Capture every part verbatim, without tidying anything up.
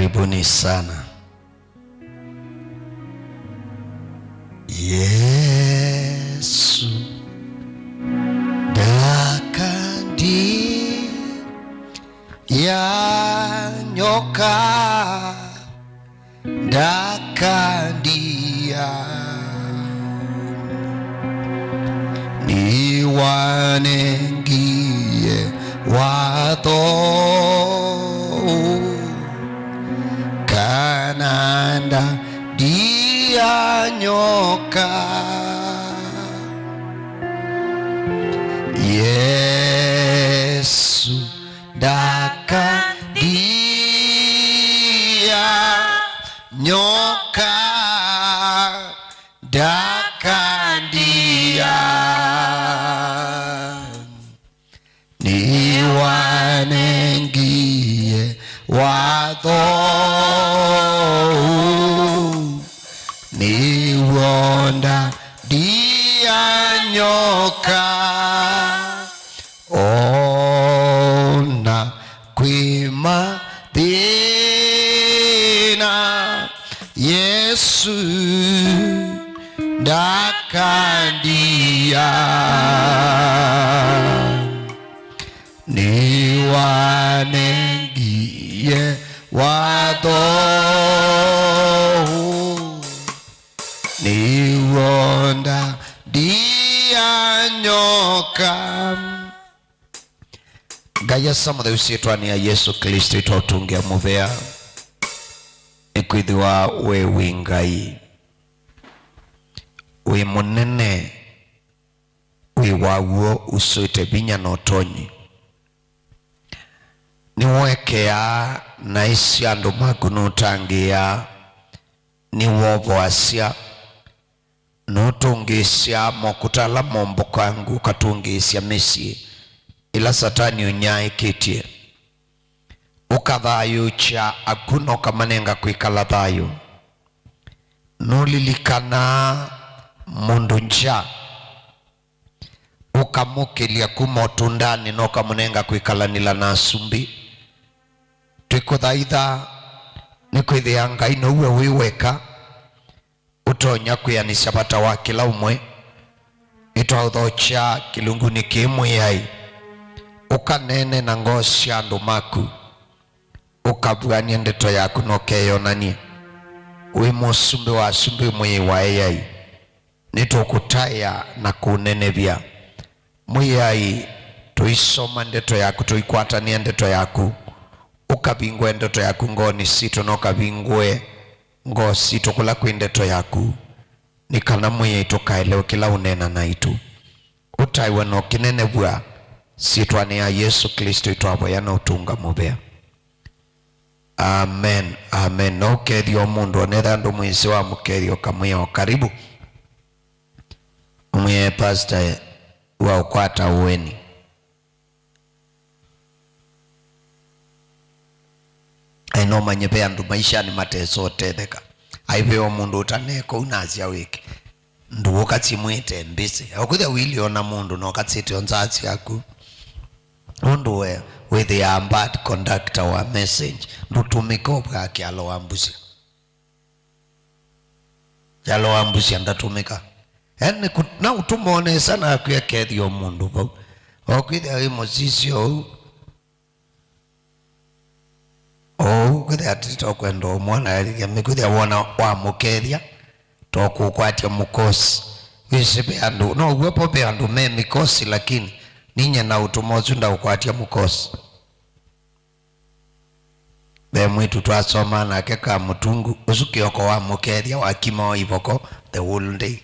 Karibuni sana. Yesu ndakandi ya nyoka, ndakandia. Nĩwanengie watho kana ndandia nyoka. Yesu ndakandia nyoka, ndakandia. Nĩwanengie watho nĩw'o ndandia nyoka. Ona kwĩ mathĩna, Yesu ndakandia. Nĩwanengie watho nĩw'o ndandia nyoka. Ngai Asa Mũtheu, syĩtwanĩ ya Yesũ Klĩsto, ĩtwaũtũngĩa mũvea, nĩkwĩthĩwa we wĩ Ngai, wĩ mũnene, wĩ wa w'o, ũsũĩte vinya na ũtonyi. Nĩwoekeaa naĩ sya andũ maku, nũtangĩĩaa, nĩwovoasya, nũtũngĩĩsya mokũta ala mombokangu, ũkatũngĩĩsya mĩsyĩ ĩla Satani ũnyaaĩkĩtye, ũkathayũũkya akw'ũ na ũkamanenga kwĩkala thayũ. Nũlilikanaa mũndũ ngya, ũkamũkĩlya kuma ũtũndanĩ na ũkamũnenga kwĩkalanĩla na asumbĩ. Twĩkũthaitha nĩkwĩthĩa Ngai now'o wĩ weka ũtonya kwĩanĩsya vata wa kĩla ũmwe. Nĩtwaũthokya kĩlungunĩ kĩĩ, Mwĩai, ũkaneene na ngoo sya andũ maku, ũkavuany'e ndeto yaku na ũkeyonany'e wĩ Mũsumbĩ wa asumbĩ, Mwĩai wa eai. Nĩtũkũtaĩa na kũũnenevya. Mwĩai, tũisoma ndeto yaku, tũikwatanĩa ndeto yaku, ũkavingũe ndeto yaku ngoonĩ sitũ na ũkavingũe ngoo sitũ kũla kwĩ ndeto yaku, nĩ kana, Mwĩai, tũkaelewe kĩla ũneena naitũ. Ũtaĩwe na ũkĩnenevw'a, syĩtwanĩ ya Yesũ Klĩsto ĩtwavoya na ũtũnga mũvea. Amen, amen. No ũkethya o mũndũ, onetha andũ mwĩsĩ wa mũkethya, ũkamwĩa o karibu. Ũmwĩe, "Pastor, wa ũkwata ũeni." Ai, no manye ve andũ maishanĩ matesa ũtetheka. Ai, ve o mũndũ ũtaneka ũu nasya wĩke. Ndũũka simwĩte mbĩsĩ. Ũkwĩthĩa wĩlĩ ona mũndũ na ũkasĩte o nzaa syaku. Nũndũ we wĩthĩaa bad conductor wa message. Ndũtũmĩka ũvwaa kĩalo wa mbusya. Kĩalo wa mbusya ndatũmĩka. Yaani, nĩ kũ-, na ũtũmone sana akwĩa kethio mũndũ vau. O kwĩthĩa wĩ mũsisyo ũu. Ou kwĩthĩa atĩ tokwenda ũmwona, elĩthya mĩkwĩthĩa wona wamũkethya, tokũkwatya mũkosi. Wĩsĩ ve andũ, no w'o vo ve andũ me mĩkosi, lakini ninye na ũtũma ũsu ndaũkwatya mũkosi. Ve mwĩtu twasomaa nake ka mũtungu, ũsu kĩoko wamũkethya, wakima o ivoko the whole day.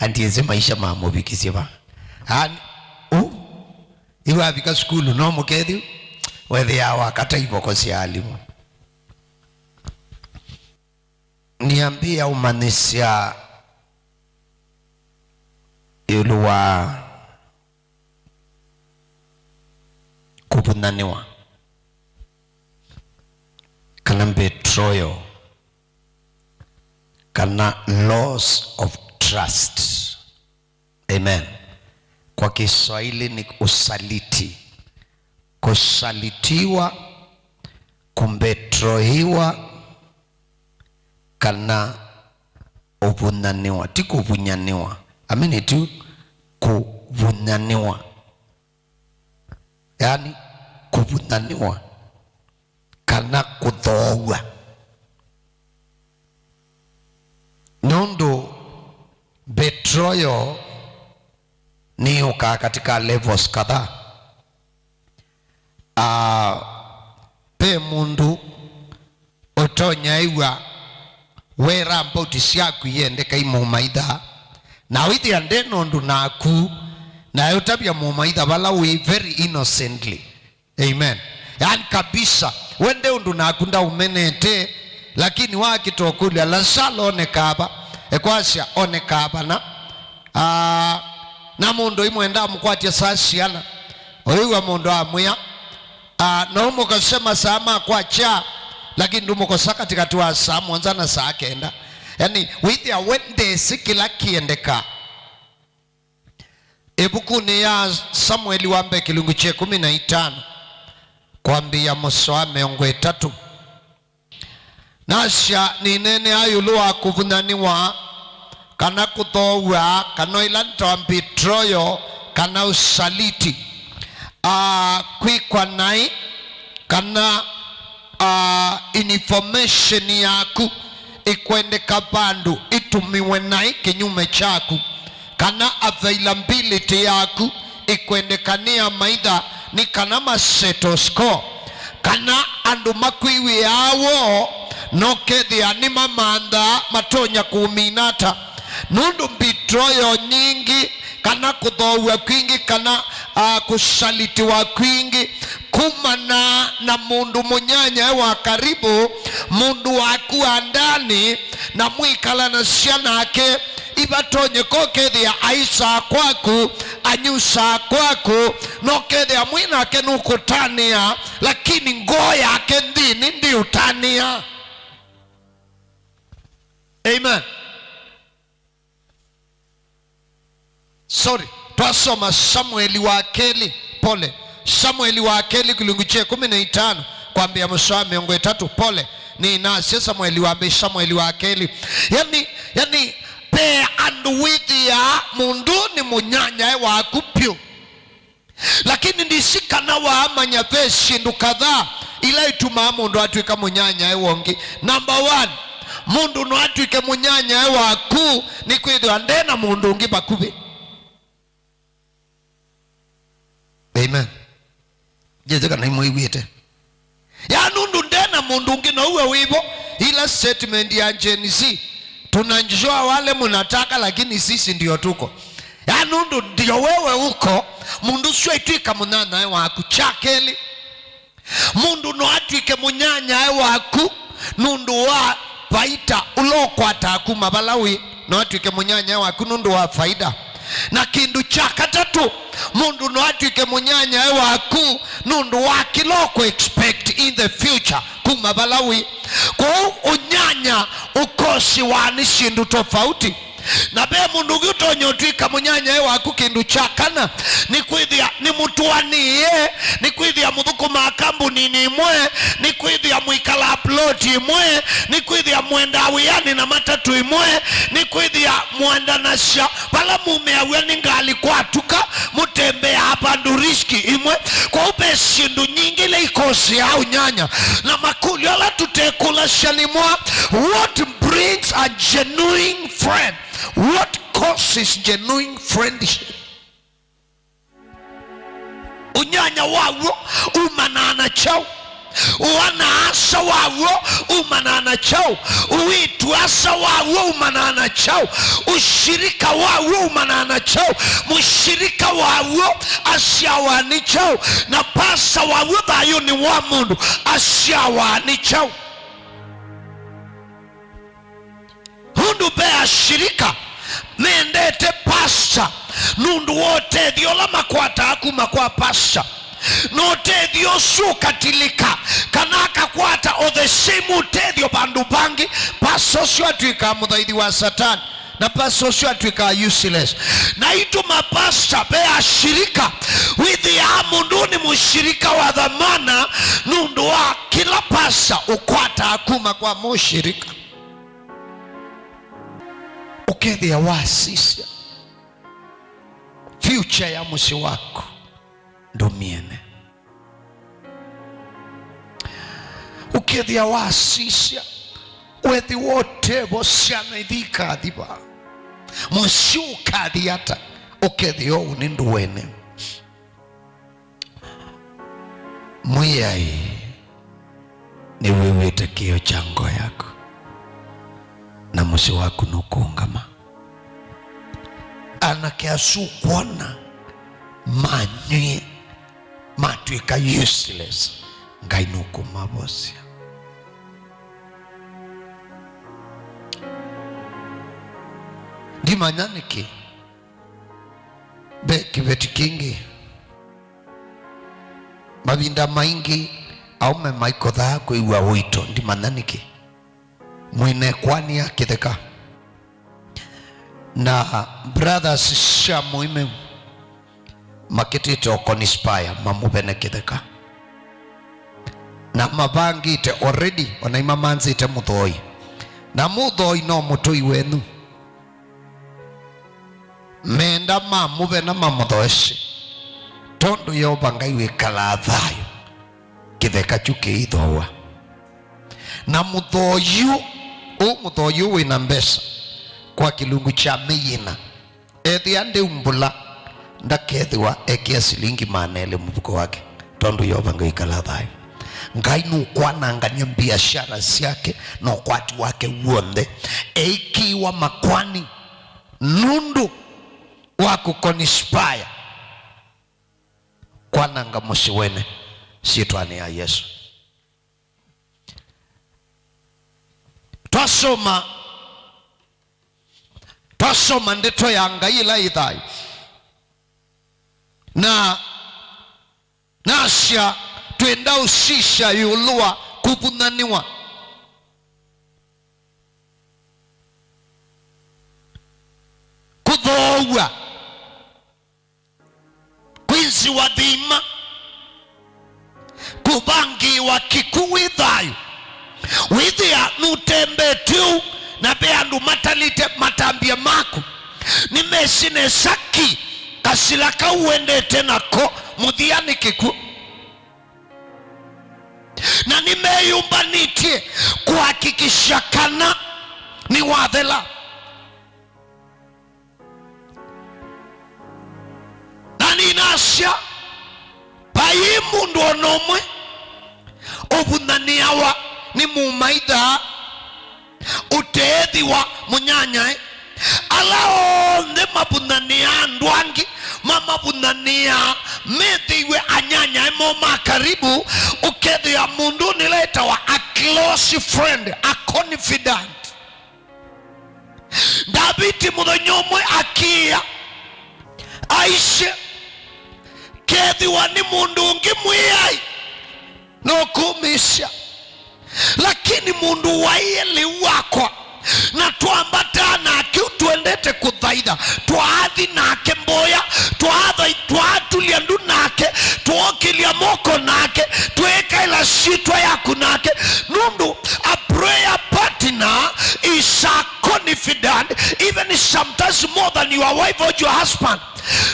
Andiĩsĩ maisha mamũvikisye va. Ani, u, Yu avika sukulu, no mũkethyu wethĩaa wakata ivoko sya alimũ. Nĩambĩĩa ũmanyĩsya ĩũlũ wa kũvũnyanĩwa, kana betrayal, kana loss of trust. Amen. Kwa Kiswahili ni usaliti. Kusalitiwa Kũmbetroiwa kana ũvunyanĩwa, ti kũvunyanĩwa. Amini tu, kũvunyanĩwa. Yaani, kũvunyanĩwa kana kũthoow'a. Nũndũ betrayal nĩyũkaa katika levels kadhaa. Ah, ve mũndũ ũtonya ĩw'a whereabouts syaku iendeka imũmaitha, na wĩthĩa nde na ũndũ naku, na ũtavya mũmaitha vala wĩ very innocently. Amen. Yaani kabisa, we nde ũndũ naku ndaũmenete, lakini wakĩta ũkũlya, "Lasalo onekaa va?" Ekwasya, "Onekaa vana." Ah, na mũndũ imwe ndamũkwatya saa siana. Ũyĩw'a mũndũ amwĩa, ah, "No mũkose masaa ma kwakya, lakini ndũmũkosa katĩkatĩ wa saa mũonza na saa kenda." Yaani, wĩthĩa we ndesĩ kĩla kĩendekaa. Ĩvukunĩ ya Samueli wa mbee kĩlungu kya ĩkũmi na itano, kwambĩĩa mũsoa mĩongo ĩtatũ. Nasya, nĩneenea ĩũlũ wa kũvunyanĩwa, kana kũthoow'a, kana ĩla nĩtawa betrayal, kana ũsaliti. Aa, kwĩkwa naĩ, kana, aa, information yaku ĩkwendeka vandũ ĩtũmĩwe naĩ kĩnyume kyaku. Kana availability yaku ĩkwendeka nĩ amaitha nĩ kana ma settle score, kana andũ makwĩw'ĩaa woo, na ũkethĩa nĩmamanthaa matonya kũũmina ata. Nũndũ betrayal nyingĩ, kana kũthoow'a kwingĩ, kana, ah, kũsalitiwa kwingĩ kumana na mũndũ mũnyanyae wa karibu, mũndũ waku wa ndani, na mwĩkalanasya nake, ivatonyeka ũkethĩa aisaa kwaku, anyusaa kwaku, na ũkethĩa mwĩ nake nũkũtanĩa, lakini ngoo yake nthĩnĩ ndĩũtanĩa. Amen. Sorry, twasoma Samueli wa kelĩ, pole. Samueli wa kelĩ kĩlungu kya ĩkũmi na itano, kwambĩĩa mũsoa mĩongo ĩtatũ, pole. Nĩnasya Samueli wa mbee, Samueli wa kelĩ. Yani, yani, ve andũ wĩthĩaa mũndũ nĩ mũnyanyae waku vyũ. Lakini ndisi kana waamanya ve syĩndũ kadhaa ila itumaa mũndũ atw'ĩka mũnyanyae wa ũngĩ. Number one, mũndũ no atw'ĩke mũnyanyae waku nĩ kwĩthĩwa nde na mũndũ ũngĩ vakuvĩ. Amen. Njĩthĩ kana imwĩw'ĩte. Ya nũndũ nde na mũndũ ũngĩ, no we wĩvo. Ila statement ya Gen Z, "Tunajua wale mnataka, lakini sisi ndio tuko." Ya nũndũ ndio wewe uko, mũndũ ũsu aitw'ĩka mũnyanyae waku. Kya kelĩ, mũndũ no atw'ĩke mũnyanyae waku nũndũ wa vaita ũla ũkwataa kuma vala wĩ. No atw'ĩke mũnyanyae waku nũndũ wa faida. Na kĩndũ kya katatũ, mũndũ no atw'ĩke mũnyanyae waku nũndũ wa kĩla ũkũ expect in the future kuma vala wĩ. Kwoou ũnyanya ũkosiwa nĩ syĩndũ tofauti. Na ve mũndũ ũngĩ ũtonya ũtw'ĩka mũnyanyae waku kĩndũ kya kana, nĩ kwĩthĩa nĩ mũtũanĩe, nĩ kwĩthĩa mũthũkũmaa kambuninĩ ĩmwe, nĩ kwĩthĩa mwĩkalaa ploti ĩmwe, nĩ kwĩthĩa mwendaa wĩanĩ na matatũ ĩmwe, nĩ kwĩthĩa mwendanasya vala mumĩaw'a nĩ ngalĩ kwatuka, mũtembeaa vandũ riski ĩmwe. Kwoou ve syĩndũ nyingĩ ila ikosea ũnyanya, na makũlyo ala tũtekũlasya nĩ mwa, what brings a genuine friend? What causes genuine friendship? Ũnyanya waw'o umanaa na kyaũ? Ũana-a-asa waw'o umanaa na kyaũ? Ũwĩtu-a-asa waw'o umanaa na kyaũ? Ũshirika waw'o umanaa na kyaũ? Mũshirika waw'o asyawa nĩ kyaũ? Na pasta waw'o thayũnĩ wa mũndũ asyawa nĩ kyaũ? Ũndũ ve ashirika mendete pasta nũndũ wa ũtethyo ũla makwataa kuma kwa pasta, na ũtethyo ũsu ũkatilĩka, kana akakwata o the same ũtethyo vandũ vangĩ, pasta ũsu atw'ĩkaa mũthaithi wa Satani. Na pastor ũsu atw'ĩkaa useless. Naitũ mapasta ve ashirika, wĩthĩaa mũndũ nĩ mũshirika wa dhamana nũndũ wa kĩla pasta ũkwataa kuma kwa mũshirika. Ũkethĩa wasisya future ya mũsyĩ waku ndũmĩene. Ũkethĩa wasisya, wethĩwa ũtevo syana ithi ikathi va, mũsyĩ ũkathi ata, ũkethĩa ũu nĩ ndũene. Mwĩai nĩwĩw'ĩte kĩĩo kya ngoo yaku, na mũsyĩ waku nũkũũngama. Anake asu ũkwona manywie, matw'ĩka useless, Ngai nũkũmavosya. Ndimanya nĩkĩ ve kĩveti kĩngĩ mavinda maingĩ aũme maikothaa kwĩw'a ũito. Ndimanya nĩkĩ. Mwĩnekwani ya kĩtheka na brothers sya mũimeu makĩtĩte o conspire mamũvene kĩtheka, na mavangĩte already, ona imamanzĩte mũthoi, na mũthoi no mũtũi wenyu. Menda mamũvena mamũthoesye, tondũ Yeova Ngai wĩkalaa thayũ, kĩtheka kyu kĩithowa. Na mũthoi ũũ, ũũ mũthoi ũũ wĩ na mbesa kwa kĩlungu kya mĩyĩna, ethĩa ndĩumbũla, ndakethĩwa ekĩa silingi maana elĩ mũvuko wake, tondũ Yeova Ngai wĩkalaa thayũ. Ngai nũkwanangany'a mbiasyara syake na ũkwati wake w'onthe, eĩkĩĩwa makwani nũndũ wa kũconspire kwananga mũsyĩ wene, syĩtwanĩ ya Yesũ. Twasoma, twasoma ndeto ya Ngai ĩla ĩ thayũ. Na nasya twenda ũsisya ĩũlũ wa kũvũnanĩwa, kũthoow'a, kwĩnzĩwa thĩima, kũvangĩĩwa kĩkw'ũ wĩ thayũ. Wĩthĩa nũtembete ũu, na ve andũ matalĩte matambya maku, nĩmesĩ nesa ki kasila kau ũendete nako mũthya nĩ kĩkw'ũ, na nĩmeyũmbanĩtye kũhakikisha kana nĩwathela. Na nĩnasya, vai mũndũ o na ũmwe ũvũnanĩawa nĩ mũmaitha ũteethĩwa mũnyanyae. Ala onthe mavũnanĩaa andũ angĩ, mamavũnanĩaa methĩiwe anyanyae moo ma karibu, ũkethĩa mũndũ nĩla ĩtawa a close friend, a confidant. Ndaviti mũthenya ũmwe akĩĩa, aisye, kethĩwa nĩ mũndũ ũngĩ Mwĩai, no kũmĩsya, lakini mũndũ waĩe lĩu wakwa, na twambataa nake ũtwendete kũthaitha, twaathi nake mboya, twathai-, twaatulya ndu nake, twookĩlya moko nake, twĩkaĩla syĩtwa yaku nake, nũndũ a prayer partner is a confidant, even sometimes more than your wife or your husband.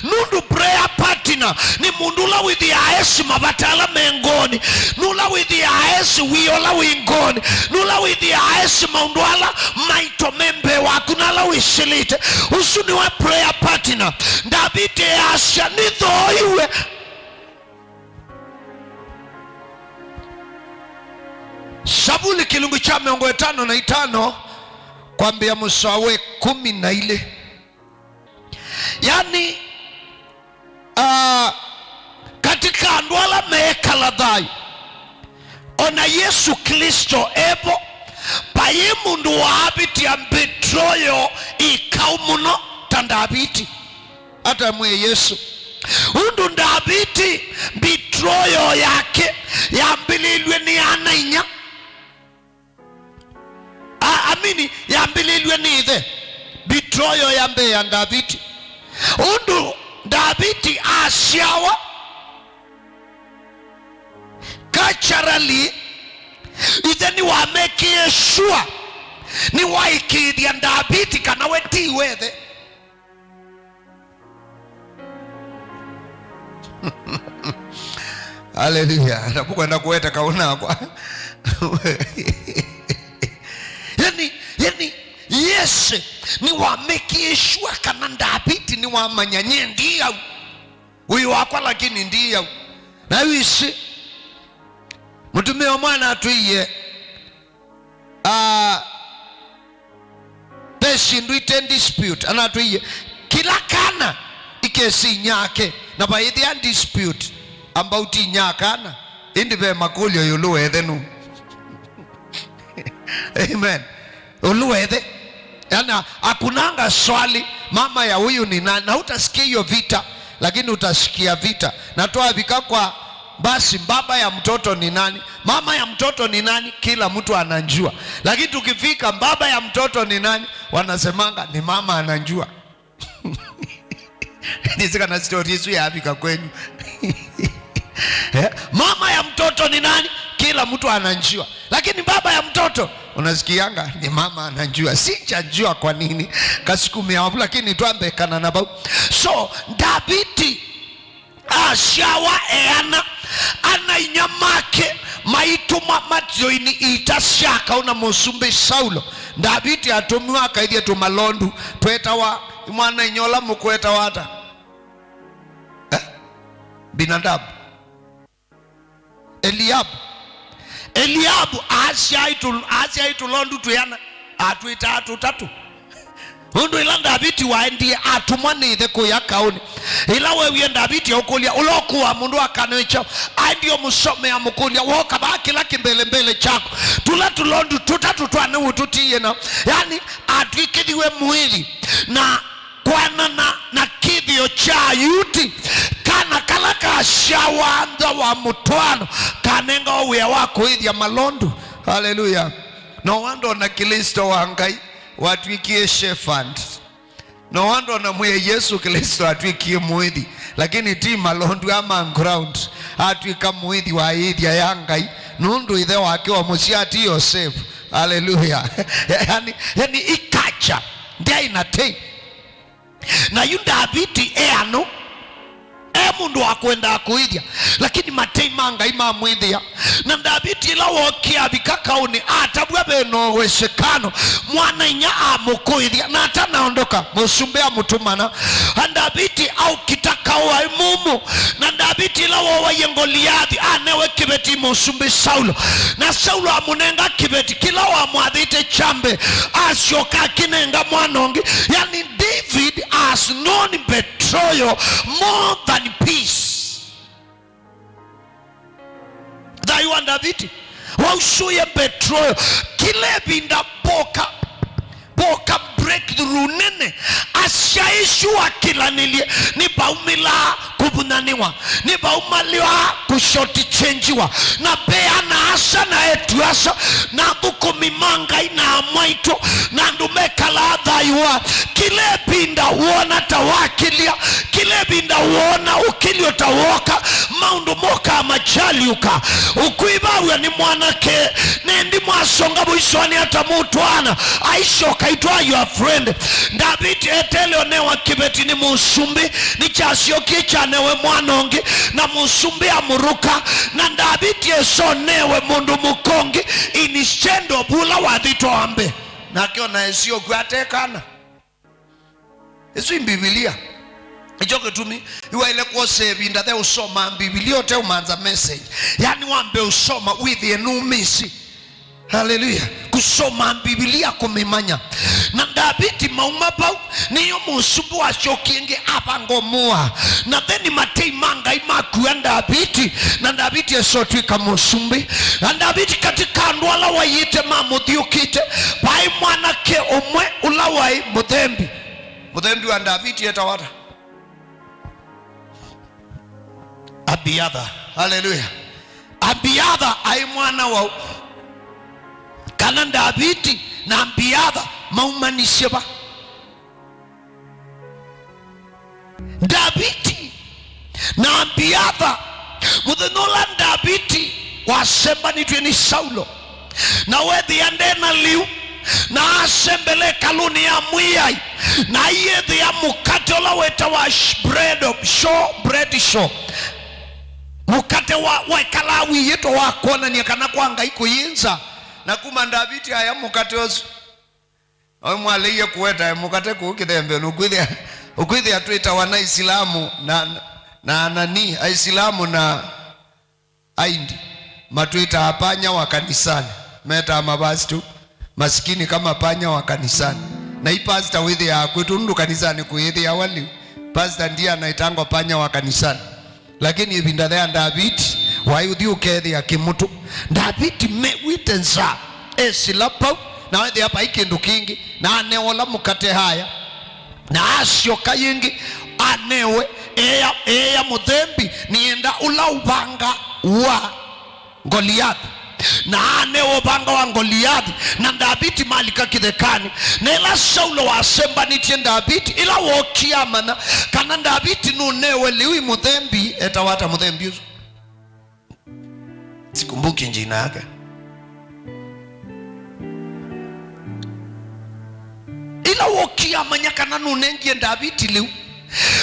Nũndũ prayer partner nĩ mũndũ ũla wĩthĩaa esĩ mavata ala me ngoonĩ, nũla wĩthĩaa esĩ wia ũla wĩ ngoonĩ, nũla wĩthĩaa esĩ maũndũ ala maito me mbee waku na ala wĩsĩlĩte. Ũsu nĩwe prayer partner. Ndaviti easya, nĩthooiwe. Savuli kĩlungu kya mĩongo ĩtano na itano, kwambĩa mũsoa wa ĩkũmi na ilĩ. Yani, ah, katika andũ ala meekala thayũ, ona Yesũ Klĩsto evo, vai mũndũ waavĩtya mbĩtroyo ĩkaũ mũno ta Ndaviti. Atamwĩe Yesũ. Ũndũ Ndaviti, mbĩtroyo yake yambĩlĩlw'e nĩ ana-inyia. A-, amini, yambĩlĩlw'e nĩ ĩthe. Mbĩ-, betrayal ya mbee ya Ndaviti. Ũndũ Ndaviti asyawa, culturally, ithe nĩwamekĩe sure, nĩwaĩkĩĩthya Ndaviti kana we ti wethe. Haleluya. Na mũkwenda kũweta kaũnakwa. Yani, yani, Yese nĩwamekĩe sure kana Ndaviti nĩwamanya nye ndi au. Wĩ wakwa lakini ndi au. Na wĩsĩ, mũtumĩa ũmwe anatwĩie, ah, ve syĩndũ ite dispute, anatwĩie, kĩla kana ikesi inyake, na vaĩthĩa dispute about inya kana, ĩndĩ ve makũlyo ĩũlũ wa ĩthe nũ. Amen. Ĩũlũ wa ĩthe. Yaani, hakunanga swali, mama ya huyu ni nani? Na utasikia hiyo vita, lakini utasikia vita. Na twavika kwa basi, baba ya mtoto ni nani? Mama ya mtoto ni nani? Kila mtu anajua. Lakini tukifika, baba ya mtoto ni nani? Wanasemanga, ni mama anajua. Nĩsĩ kana story ĩsu yavika kwenyu. Eh, mama ya mtoto ni nani? Kila mtu anajua. Lakini baba ya mtoto, unasikianga, ni mama anajua. Sijajua kwa nini. Kasukumia wavu, lakini twambe kana na vau. So, Ndaviti asyawa e ana, ana-a-inyia make maitũmwa matioinĩ ita sya kaũ na mũsumbĩ Saulo. Ndaviti atũmiwe akaĩthye tũmalondu twetawa, mwana-a-inyia ũla mũkwetawa ata? Eh? Binadamu. Eliabu. Eliabu aasyaĩ tũ-, aasyaĩ tũlondu twĩana, atwĩtaa tũtatũ. Ũndũ ĩla Ndaviti waendie atũmwa nĩ ĩthe kũya kaũnĩ, ĩla wewie Ndaviti aũkũlya, ũla ũkũwa mũndũ akanĩkya, aendie ũmũsomea mũkũlya, woka vaa kĩla kĩmbelembele kyaku, tũla tũlondu tũtatũ twa nĩw'o tũtiĩna. Yani, atw'ĩkĩthiwe mwĩthi na kwanana na kĩthĩo kya Ayuti, kana kala kasyawa nza wa mũtwaano, kanengawa wĩa wa kũĩthya malondu. Haleluya! No wandũ ona Klĩsto wa Ngai watw'ĩkie shepherd. No wandũ ona Mwĩai Yesũ Klĩsto atw'ĩkie mũĩthi, lakini ti malondu ama ground. Atw'ĩka mũĩthi wa ĩĩthya ya Ngai, nũndũ ĩthe wake wa mũsyĩ ti Yosevu. Haleluya! Yani, yani ikacha ndyaĩ na tei. Na yu Ndaviti e anũ, e mũndũ wa kwendaa kũĩthya, lakini matei ma Ngai mamwĩthĩa. Na Ndaviti ĩla wookie avika kaũnĩ, atavw'a ve na ũwezekano mwana-a-inyia amũkũĩthya, na atanaondoka, mũsumbĩ amũtũmana. Na Ndaviti aũkita kaũ aĩ mumu. Na Ndaviti ĩla wooaie Ngoliathi, anewe kĩveti mũsumbĩ Saulo. Na Saulo amũnenga kĩveti kĩla wamwathĩte kyambe, asyoka akĩnenga mwana ũngĩ. Yani, David has known betrayal more than peace. Thayũ wa Ndaviti wausũie betrayal. Kĩla ĩvinda voka, voka breakthrough nene, asyaĩ sure akĩlanĩlye, nĩvaumĩlaa kũvunyanĩwa, nĩvaumĩlaa kũshortchangiwa, na ve ana-a-asa na eĩtu-a-asa, na athũkũmi ma Ngai na amwaitũ, na andũ mekalaa thayũ wa. Kĩla ĩvinda woona ta wakĩlya, kĩla ĩvinda woona ũkĩlyo ta woka, maũndũ mokaa makyaliũka. Ũkwĩvaw'a nĩ mwanake, nendi mwasonga mũisonĩ ata mũtwaana, aisyoka itwa your friend. Ndaviti eteele onewa kĩveti nĩ mũsumbĩ, nĩkyasyokie kyanewe mwana ũngĩ, na mũsumbĩ amũrũka, na Ndaviti esonewe mũndũ mũka ũngĩ, instead of ũla wathĩtwe wa mbee. Nake ona esyokw'a atekana. Ĩsu i Mbivilia. Nĩkyo kĩtumi iwaĩle kwosa ĩvinda the ũsoma Mbivilia ũteũmanza message. Yani wambe ũsoma wĩthĩe nũmĩsĩ. Haleluya. Kũsoma Mbivilia kũmĩmanya. Na Ndaviti mauma vau, nĩyo mũsumbĩ wasyokie ĩngĩ avanga ũmũa. Na then matei ma Ngai makua Ndaviti, na Ndaviti esotw'ĩka mũsumbĩ. Na Ndaviti katika andũ ala waĩĩte mamũthiũkĩte, vaĩ mwanake ũmwe ũla waĩ mũthembi. Mũthembi wa Ndaviti etawa ata? Abiatha. Haleluya. Abiatha aĩ mwana wa ũ? Kana Ndaviti na Abiatha maumanisye va? Ndaviti na Abiatha, mũthenya ũla Ndaviti wasembanĩtw'e nĩ Saulo, na weethĩa nde na lĩu, na asembela ĩkalũnĩ ya Mwĩai, na aiĩthĩa mũkate ũla wĩtawa sh-, bread of show, bread show. Mũkate wa, wekalaa wĩĩtwa wa kwonany'a kana kwa Ngai kũyĩ nza, na kuma Ndaviti aya mũkate ũsu. Oĩ mwaleie kũweta mũkate kũu kĩthembenĩ, ũkwĩthĩa, ũkwĩthĩa twĩtawa na Aisilamu na, na nani, Aisilamu na Aindi matwĩtaa panya wa kanisani, metaa mavasi tu, masikini kama panya wa kanisani. Na i pastor wĩthĩaa kwĩtũ nũndũ kanisani kũyĩthĩawa lĩu. Pastor ndiye anaitangwa panya wa kanisani. Lakini ĩvinda ya Ndaviti, waĩ ũthi ũkethĩa kĩmũtũ. Ndaviti mew'ĩte nzaa, esĩla vau, na wethĩa vai kĩndũ kĩngĩ, na anewa ũla mũkate aya, na asyoka yĩngĩ, anewe, eea, eea mũthembi, nĩenda ũla ũvanga wa Ngoliathi. Na anewa ũvanga wa Ngoliathi, na Ndaviti malika kĩthekanĩ. Na ĩla Saulo wasembanĩtye Ndaviti, ĩla wookie amanya kana Ndaviti nũnewe lĩu i mũthembi, etawa ata mũthembi ũsu? Sikumbuki jina yake. Ĩla wookie amanya kana nũnengie Ndaviti lĩu,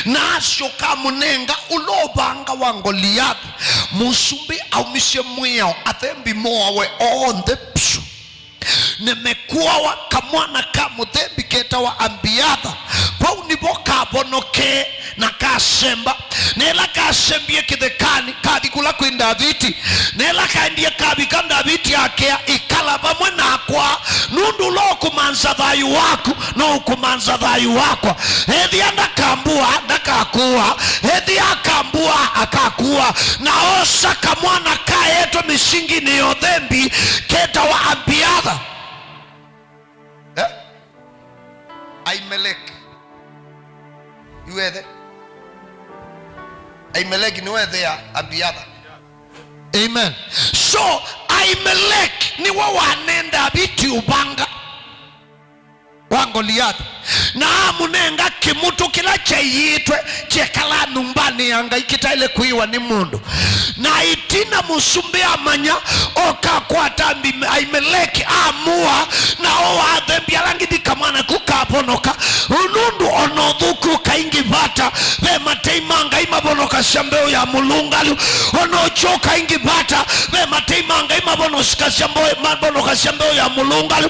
na asyoka amũnenga ũla ũvanga wa Ngoliathi, mũsumbĩ aumisye mwĩao, athembi moawe onthe vyũ. Nĩmekuawa kamwana ka mũthembi ketawa Abiatha. Vau nĩvo kavonokee na kasemba. Na ĩla kasembie kĩthekanĩ, kathi kũla kwĩ Ndaviti. Na ĩla kaendie kavika, Ndaviti akĩa, "Ĩkala vamwe nakwa, nũndũ ũla ũkũmanza thayũ waku no ũkũmanza thayũ wakwa." Ethĩa ndakambũa, ndakakũa. Ethĩa akambũa, akakũa. Na oosa kamwana kaetwe mĩsinginĩ ya ũthembi ketawa Abiatha. Eh? Aimeleki. Iwethe. Aimeleki nĩwethĩa Abiatha. Amen. So, Aimeleki nĩwe wanenda Ndaviti ũvanga wa Ngoliathi, na amũnenga kĩmũtũ kĩla kyaĩĩtwe kyekalaa nyũmbanĩ ya Ngai kĩtaĩle kũĩwa nĩ mũndũ. Na ĩtina mũsumbĩ amanya, oka akwata Abi-, Aimeleki, amũa, na oa athembi ala angĩ, kamwana kau kavonoka. Nũndũ o na ũthũku ũkaingĩvata, ve matei ma Ngai mavonokasya mbeũ ya mũlũngalu. O na ũkyũ ũkaingĩvata, ve matei ma Ngai mavonokasya mbeũ, mavonokasya mbeũ ya mũlũngalu.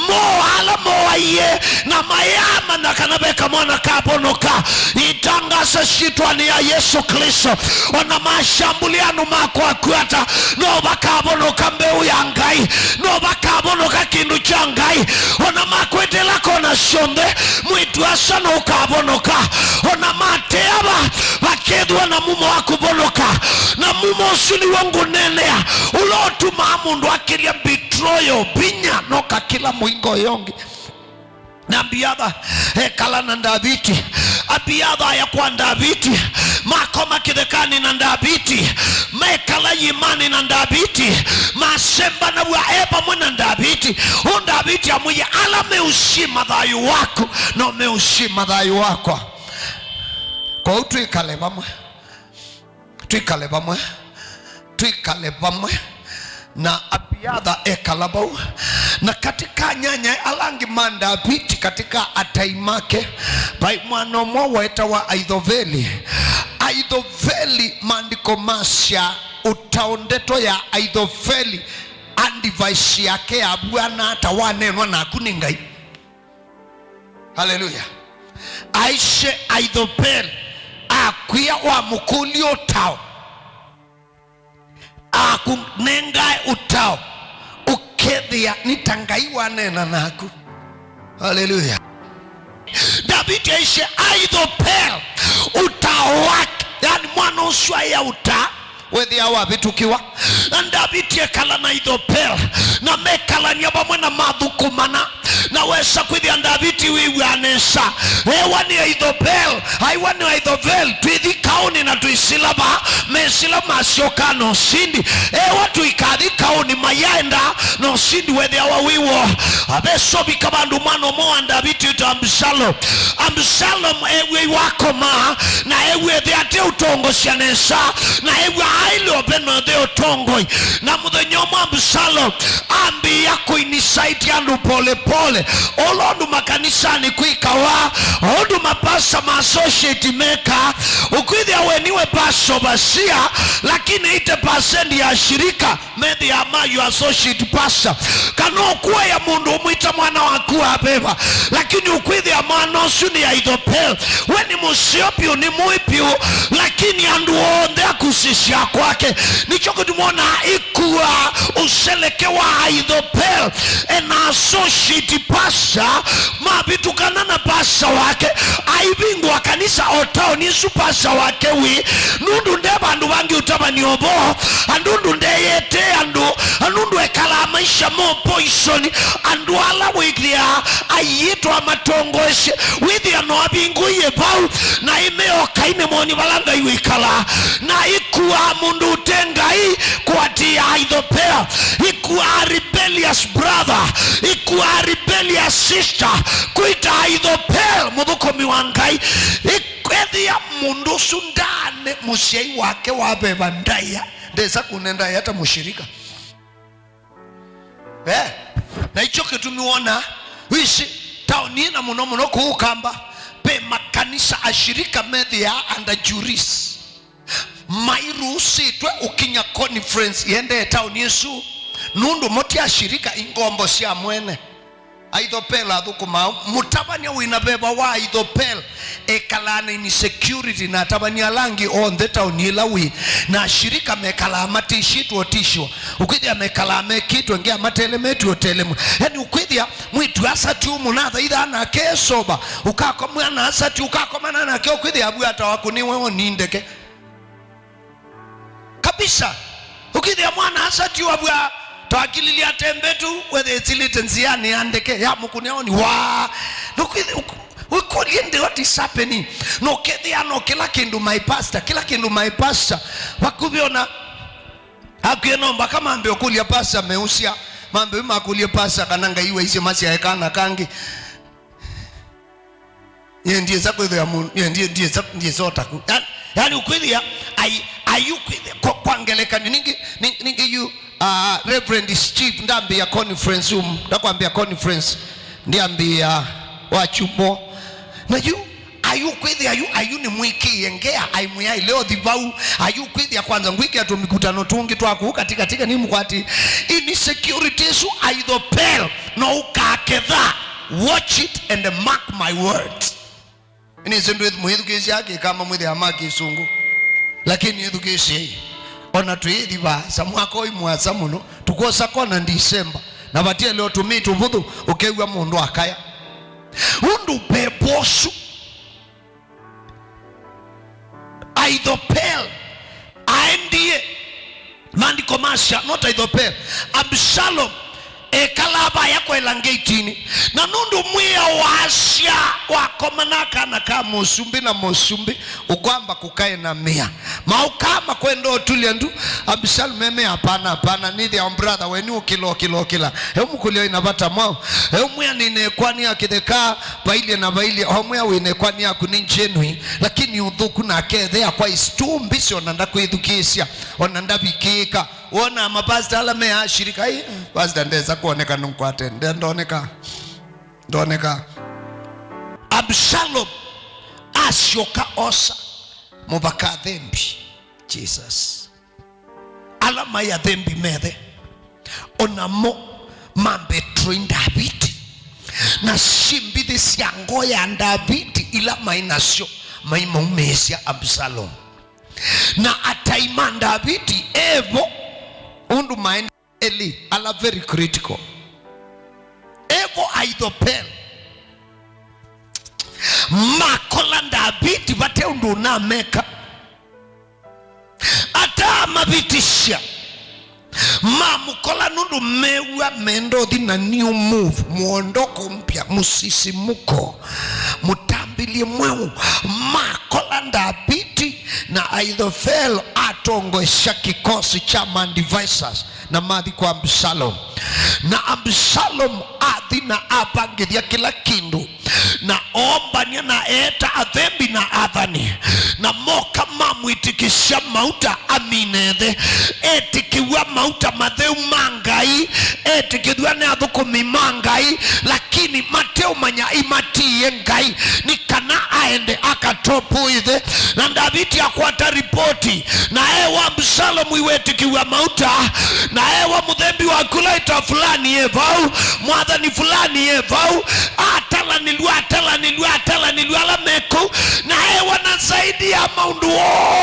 Moa ala moaie, na mayamanya kana ve kamwana kavonoka. Itangasa syĩtwanĩ ya Yesũ Klĩsto, o na mashambulia andũ makwakwata, no vakavonoka mbeũ ya Ngai, no vakavonoka kĩndũ kya Ngai. O na makwetela kona syonthe, mwĩĩtu-a-asa no ũkavonoka. O na matea va, vakethĩwa na mumo wa kũvonoka, na mumo ũsu nĩw'o ngũneenea, ũla ũtumaa mũndũ akĩlya betrayal, vinya, no kakĩla mũingo ũyũ ũngĩ. Na Abiatha ekala na Ndaviti. Abiatha aya kwa Ndaviti, makoma kĩthekanĩ na Ndaviti, mekala iĩmanĩ na Ndaviti, masembanaw'a e vamwe na Ndaviti. Ũu Ndaviti amwĩie, "Ala meũsyĩma thayũ waku no meũsyĩma thayũ wakwa." Kwoou twĩkale vamwe. Twĩkale vamwe, twĩkale vamwe. Na Abiatha ekala vau. Na katĩ ka anyanyae ala angĩ ma Ndaviti, katĩ ka atai make, vai mwana ũmwe wetawa Aithoveli. Aithoveli, maandĩko masya, ũtao, ndeto ya Aithoveli, advice yake yavw'ana ata waneenwa naku nĩ Ngai? Haleluya. Aisye Aithoveli akwĩa wamũkũlya ũtao, akũnengae ũtao, ũkethĩa nĩ ta Ngai waneena naku. Haleluya. Ndaviti aisye Aithoveli ũtao wake, yani mwana ũsu aĩa ũtaa, Wĩthĩa wavĩtũkĩwa. Na Ndaviti ekala na Aithopel, na mekalania vamwe na mathũkũmana. Na wesa kwĩthĩa Ndaviti wĩw'aa nesa. Ewa nĩ Aithopel, aiwa nĩ Aithopel, twĩthi kaũnĩ na twĩsila va, mesila masyoka na ũsindi. Ewa tũikathi kaũnĩ mayaenda na ũsindi wethĩawa wĩ woo. Avesovika vandũ mwana ũmwe wa Ndaviti wĩtawa Absalom. Absalom ew'e iwakoma, na ew'e ethĩa ate ũtongosya nesa, na ew'a aĩle ũveno ethĩa ũtongoi. Na mũthenya ũmwe Absalom ambĩĩa kũinisaiti andũ pole pole, ũla ũndũ makanisanĩ kwĩkawa, ũndũ mapasa ma associate meka. Ũkwĩthĩa we nĩwe pastor vasia, lakini eighty percent ya ashirika methĩaa ma your associate pastor. Kana ũkuoya mũndũ ũmwĩta mwana waku wa veva, lakini ũkwĩthĩa mwana ũsu nĩ Aithopel. We nĩ mũseo vyũ, nĩ mũĩ vyũ, lakini andũ onthe akusĩsya kwake. Nĩkyo kĩtumi wona ikuaa ũseleke wa Aithopel ena associate pastor mavĩtũkana na pastor wake, aivingũa kanisa o taoni ĩsu pastor wake wĩ, nũndũ nde vandũ vangĩ ũtavany'a ũvoo, a nũndũ ndeyetee andũ, a nũndũ ekalaa maisha mo poison, andũ ala wĩthĩaa aiĩtwa matongoesye, wĩthĩa no avingũie vau, na ĩmeoka imemoni vala Ngai wĩkalaa, na ikuaa mũndũ ũte Ngai kũatĩĩa Aithopel, ikuaa rebellious brother, ikuaa rebellious sister, kwĩta Aithopel mũthũkũmi wa Ngai. Ethĩa mũndũ ũsu ndaane mũsyai wake wa veva ndaĩa, ndesa kũne ndaĩa ta mũshirika. Eh, na ikyo kĩtumi wona wĩsĩ taoni ĩna mũno mũno kũũ Kamba, ve makanisa ashirika methĩaa under juris. Mairusĩtwe ũkinya conference yendee taoni ĩsu, nũndũ mo ti ashirika, ingombo sya mwene. Aithopel athũkũmaa. Mũtavany'a wĩna veva wa Aithopel ekalaa na insecurity na atavany'a ala angĩ onthe taoni ĩla wĩ, na ashirika mekalaa matishĩtwe ũtishwa. Ũkwĩthĩa mekalaa mekĩtwe ngĩa matelemetw'e ũtelemwe. Yani ũkwĩthĩa mwĩĩtu asati ũmũnathaithaa nake esova, ũkakomana asati, ũkakomana nake ũkwĩthĩa avu ata waku nĩwe oni ndeke. Kabisa. Ũkĩthĩa mwana asati wavwa twakililya tembetu wethe ĩsilĩte nzĩanĩ ya ndeke ya mũkũnĩa oni wa. Nũkwĩthĩa ũk-, ũkũlye nde what is happening. No kethĩa no kĩla kĩndũ my pastor, kĩla kĩndũ my pastor. Vakuvĩ ona akwĩe no mpaka mambe ũkũlya pastor meusya. Mambe makũlye pastor kana Ngai waisye masyae kana kangĩ. Nye ndiesa kwĩthĩa mũndũ, nye ndie-, ndiesa, ndiesa otaku. Yani, yani ũkwĩthĩa, ai, ai ũkwĩthĩa, kwa, kwa ngelekany'o, ningĩ, ningĩ, ningĩ yu, uh, Reverend Steve, ndambĩĩa conference, um, ndakwambĩa conference, ndiambĩĩa wa chumo. Na yu, ai ũkwĩthĩa, yu, ayu nĩ mwĩkĩĩe ngea, ai mwĩaĩle ũthi vau, ai ũkwĩthĩa kwanza ngwĩkĩa tũmikutano tũngĩ twa kũu katika, katika, nĩ mũkwati. Insecurity ĩsu, Aithopel, no ũkaketha. Watch it and mark my words. Nĩsĩ ndwĩ mũĩthukĩĩsya Kĩkamba mwĩthĩa ma Kĩsũngũ. Lakini ĩthukĩĩsyei. Ona twĩĩthi vaasa mwaka ũyũ mũasa mũno. Tũkwosa kona December. Na vatiele ũtũmĩi tũvũthũ ũkew'a mũndũ akaya. Ũndũ pepo ũsu. Aithopel aendie, maandĩko masya, not Aithopel, Absalom ekalaa vaya kwela ngetinĩ, na nũndũ mwĩao wasya wakomana kana ka mũsumbĩ na mũsumbĩ ũkwamba kũkaenamĩa. Maũkaa makwenda ũtulya ndu, Absalom eme, "Hapana, hapana, nĩthĩa brother wenyu ũkĩla, ũkĩla, ũkĩla." Eũmũkũlya wĩna vata mwaũ? Eũmwĩa, "Nĩnekwani akĩthekaa." Vailye na vailye, o mwĩa wĩna ĩkwani yaku nĩ genuine, lakini ũthũku nake ethea kwa is too busy, ona ndakwĩthukĩĩsya, ona ndavikĩĩka. Wona mapasta ala me ashirika, "Ai, pasta ndesa kuoneka nũkwate, nde-, ndoneka, ndoneka." Absalom asyoka osa mũvaka athembi. Jesus. Ala maĩ athembi methe, o namo mambetw'e Ndaviti, na syĩmbithĩ sya ngoo ya Ndaviti ila maĩ nasyo maimaumĩĩsya Absalom. Na atai ma Ndaviti evo ũndũ maendie elĩ ala very critical. Evo Aithopel makola Ndaviti vate ũndũ ũnameka. Ata Mavitisya. Mamũkola nũndũ mew'a menda ũthi na new move, muondoko mpya, msisimuko, mũtambĩlye mweũ. Makola Ndaviti na Ahithofeli atongoesya kĩkosi kya ma advisors na mathi kwa Absalom. Na Absalom athi na apangĩthya kĩla kĩndũ, na oombany'a na eeta athembi na athani, na moka mamwĩtĩkĩsya mauta amine thĩ. Etĩkĩw'a mauta matheu ma Ngai, etĩkĩthw'a nĩ athũkũmi ma Ngai, lakini mateũmanya imatiie Ngai, nĩ kana aende akatopu ĩthĩ. Na Ndaviti akwata ripoti, na ewa Absalomu iwetĩkĩw'a mauta, na ewa mũthembi wa kula ĩta fulani e vau, mwathani fulani e vau, atalanĩlw'a, atalanĩlw'a, atalanĩlw'a ala me kũu, na ewa na zaidi ya maũndũ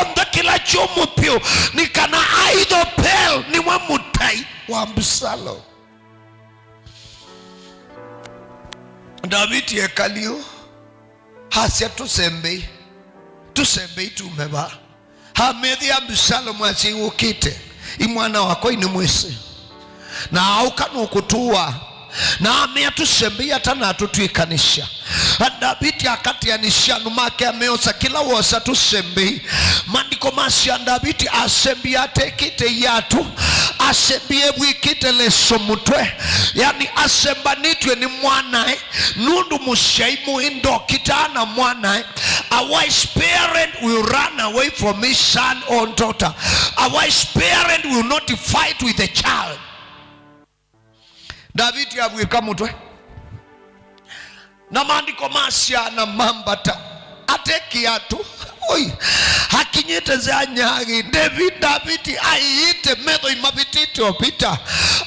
onthe kĩla kyũmũ vyũ, nĩ kana Ahithopeli nĩwe mũtai wa Absalomu. Ndaviti ekaliũ asya, "Tũsembei, tũsembei tume vaa." Amethĩa Absalomu asya, "Iwũkĩte, i mwana wakwa inĩ mwĩsĩ, na aũka nũkũtũũa." Na amea, "Tũsembei atanatũtw'ĩkanĩsya." Ndaviti akatĩanĩsya andũ make, ameosa, "Kĩla wosa tũsembei." Maandĩko masya Ndaviti asembie atekĩte iatũ, asembie evw'ĩkĩte leso mũtwe, yani asembanĩtw'e nĩ mwanae, nũndũ mũsyai mũĩ ndokitaa na mwanae. A wise parent will run away from his son or daughter. A wise parent will not fight with a child. Ndaviti avw'ĩka mũtwe. Na maandĩko masya na mambata ate kĩatũ. Oi, akinyĩte nzĩa nyagi. David, Ndaviti aiĩte, metho imavĩtĩte ovita.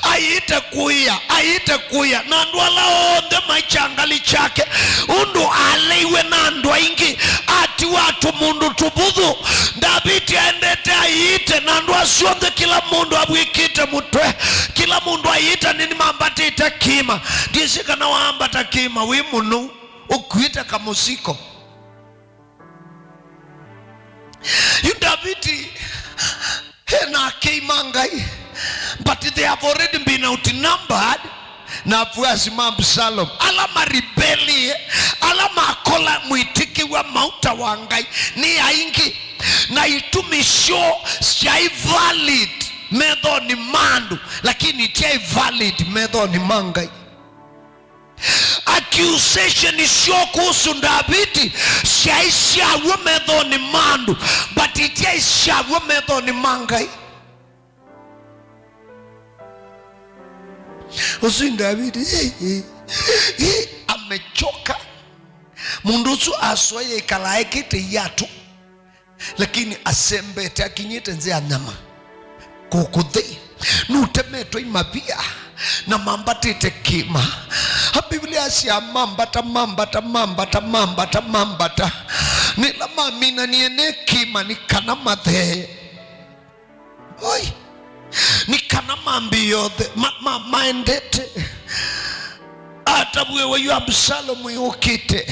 Aiĩte kũĩa, aiĩte kũĩa. Na andũ ala onthe maikya ngalĩ kyake, ũndũ aleiwe na andũ aingĩ, atiwa tũmũndũ tũvũthũ. Ndaviti aendete aiĩte, na andũ asu onthe, kĩla mũndũ avw'ĩkĩte mũtwe, kĩla mũndũ aiĩte, nĩ nĩmambatĩte kĩĩma. Ndyĩsĩ kana waambata kĩĩma wĩ mũnou, ũkuĩte kamũsiko. Yu Ndaviti ena akei ma Ngai, but they have already been outnumbered na afuasi ma Absalom. Ala maribelie, ala makola mwĩtĩkĩw'a mauta wa Ngai nĩ aingĩ, na itumi syoo syaĩ valid methonĩ ma andũ, lakini ityaĩ valid methonĩ ma Ngai. Accusation syoo kũhusu Ndaviti syaĩ sya w'o methonĩ ma andũ, but ityaĩ sya w'o methonĩ ma Ngai. Ũsu Ndaviti, ĩ, ĩ, ĩ, amechoka. Mũndũ ũsu asoya ĩkala ekĩte iatũ. Lakini asembete akinyĩte nzĩa nyama, kũkũthĩ, nũtemetwe imavia, na mambatĩte kĩĩma. A Biblia asyaa mambata, mambata, mambata, mambata, mambata. Nĩla maminanie nĩ kĩĩma nĩ kana mathee. Oi. Nĩ kana mambĩĩe othe, ma, ma, maendete. Atavw'e wayu Absalomu ĩũkĩte,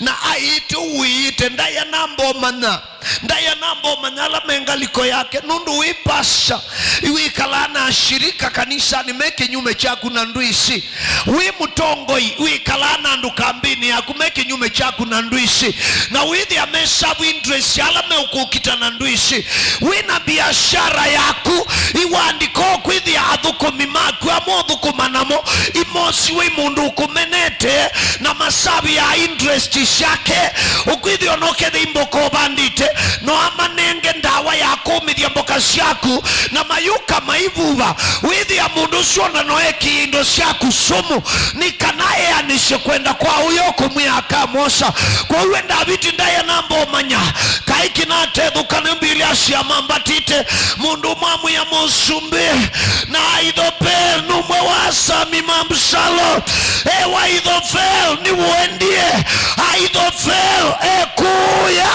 na aiĩte ũiĩte, ndaĩ anamba ũmanya, ndaĩ anamba ũmanya ala me ngalĩko yake, nũndũ wĩ pastor, wĩkalaa na ashirika kanisanĩ me kĩnyume kyaku na ndwĩsĩ. Wĩ mũtongoi, wĩkalaa na andũ kambĩnĩ yaku me kĩnyume kyaku na ndwĩsĩ, na wĩthĩa me serve interest ala meũkũkita na ndwĩsĩ. Wĩ na biashara yaku, iwandĩko kwĩthĩa athũkũmi maku amwe ũthũkũma namo imosiwe i mũndũ ũkũmenete na masavĩa interest syake. Ũkwĩthĩa ona ũkethĩa imboka ũvandĩte, no amanenge ndawa ya kũmĩthya mboka syaku, na mayũka maivuva. Wĩthĩa mũndũ ũsu ona no ekĩe indo syaku sumu, nĩ kana eanĩsye kwenda kwa ũya ũkũmwĩa akamosa. Kwoou we Ndaviti ndaĩ anamba ũmanya kaĩ kĩnatethũka nĩ Mbivilia syamambatĩte mũndũ ũmwe amwĩa mũsumbĩ, na Ahithopeli nũmwe wa asami ma Absalomu. Ewa Ahithopeli nĩwendie. Ahithopeli ekũya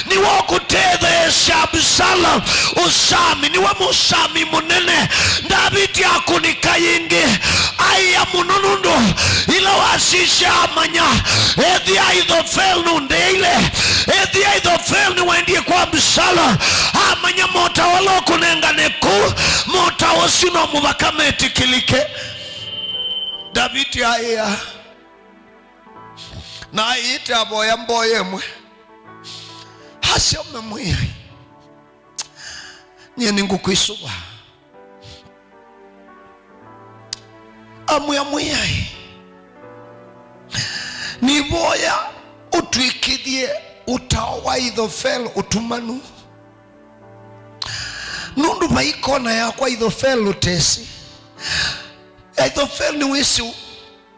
nĩwe ũkũtetheesya Absalomu. Ũsami, nĩwe mũsami mũnene. Ndaviti akũnĩka yĩngĩ, aĩa mũno nũndũ ĩla wasisya amanya, ethĩa Ahithopeli nũndeile, ethĩa Ahithopeli nĩwaendie kwa Absalomu, amanya mota ũla Kũnengane kũu, mota ũsu no mũvaka metĩkĩlĩke. Ndaviti aĩa, na aĩte avoya mboya ĩmwe, asya, "Mwĩai, nyie nĩngũkwĩsũva." Amwĩa, "Mwĩai, nĩvoya ũtw'ĩkĩthye ũtao wa Aithofeli ũtumanu, nũndũ vai kona yakwa Aithofeli ũtesĩ. Aithofeli nĩwĩsĩ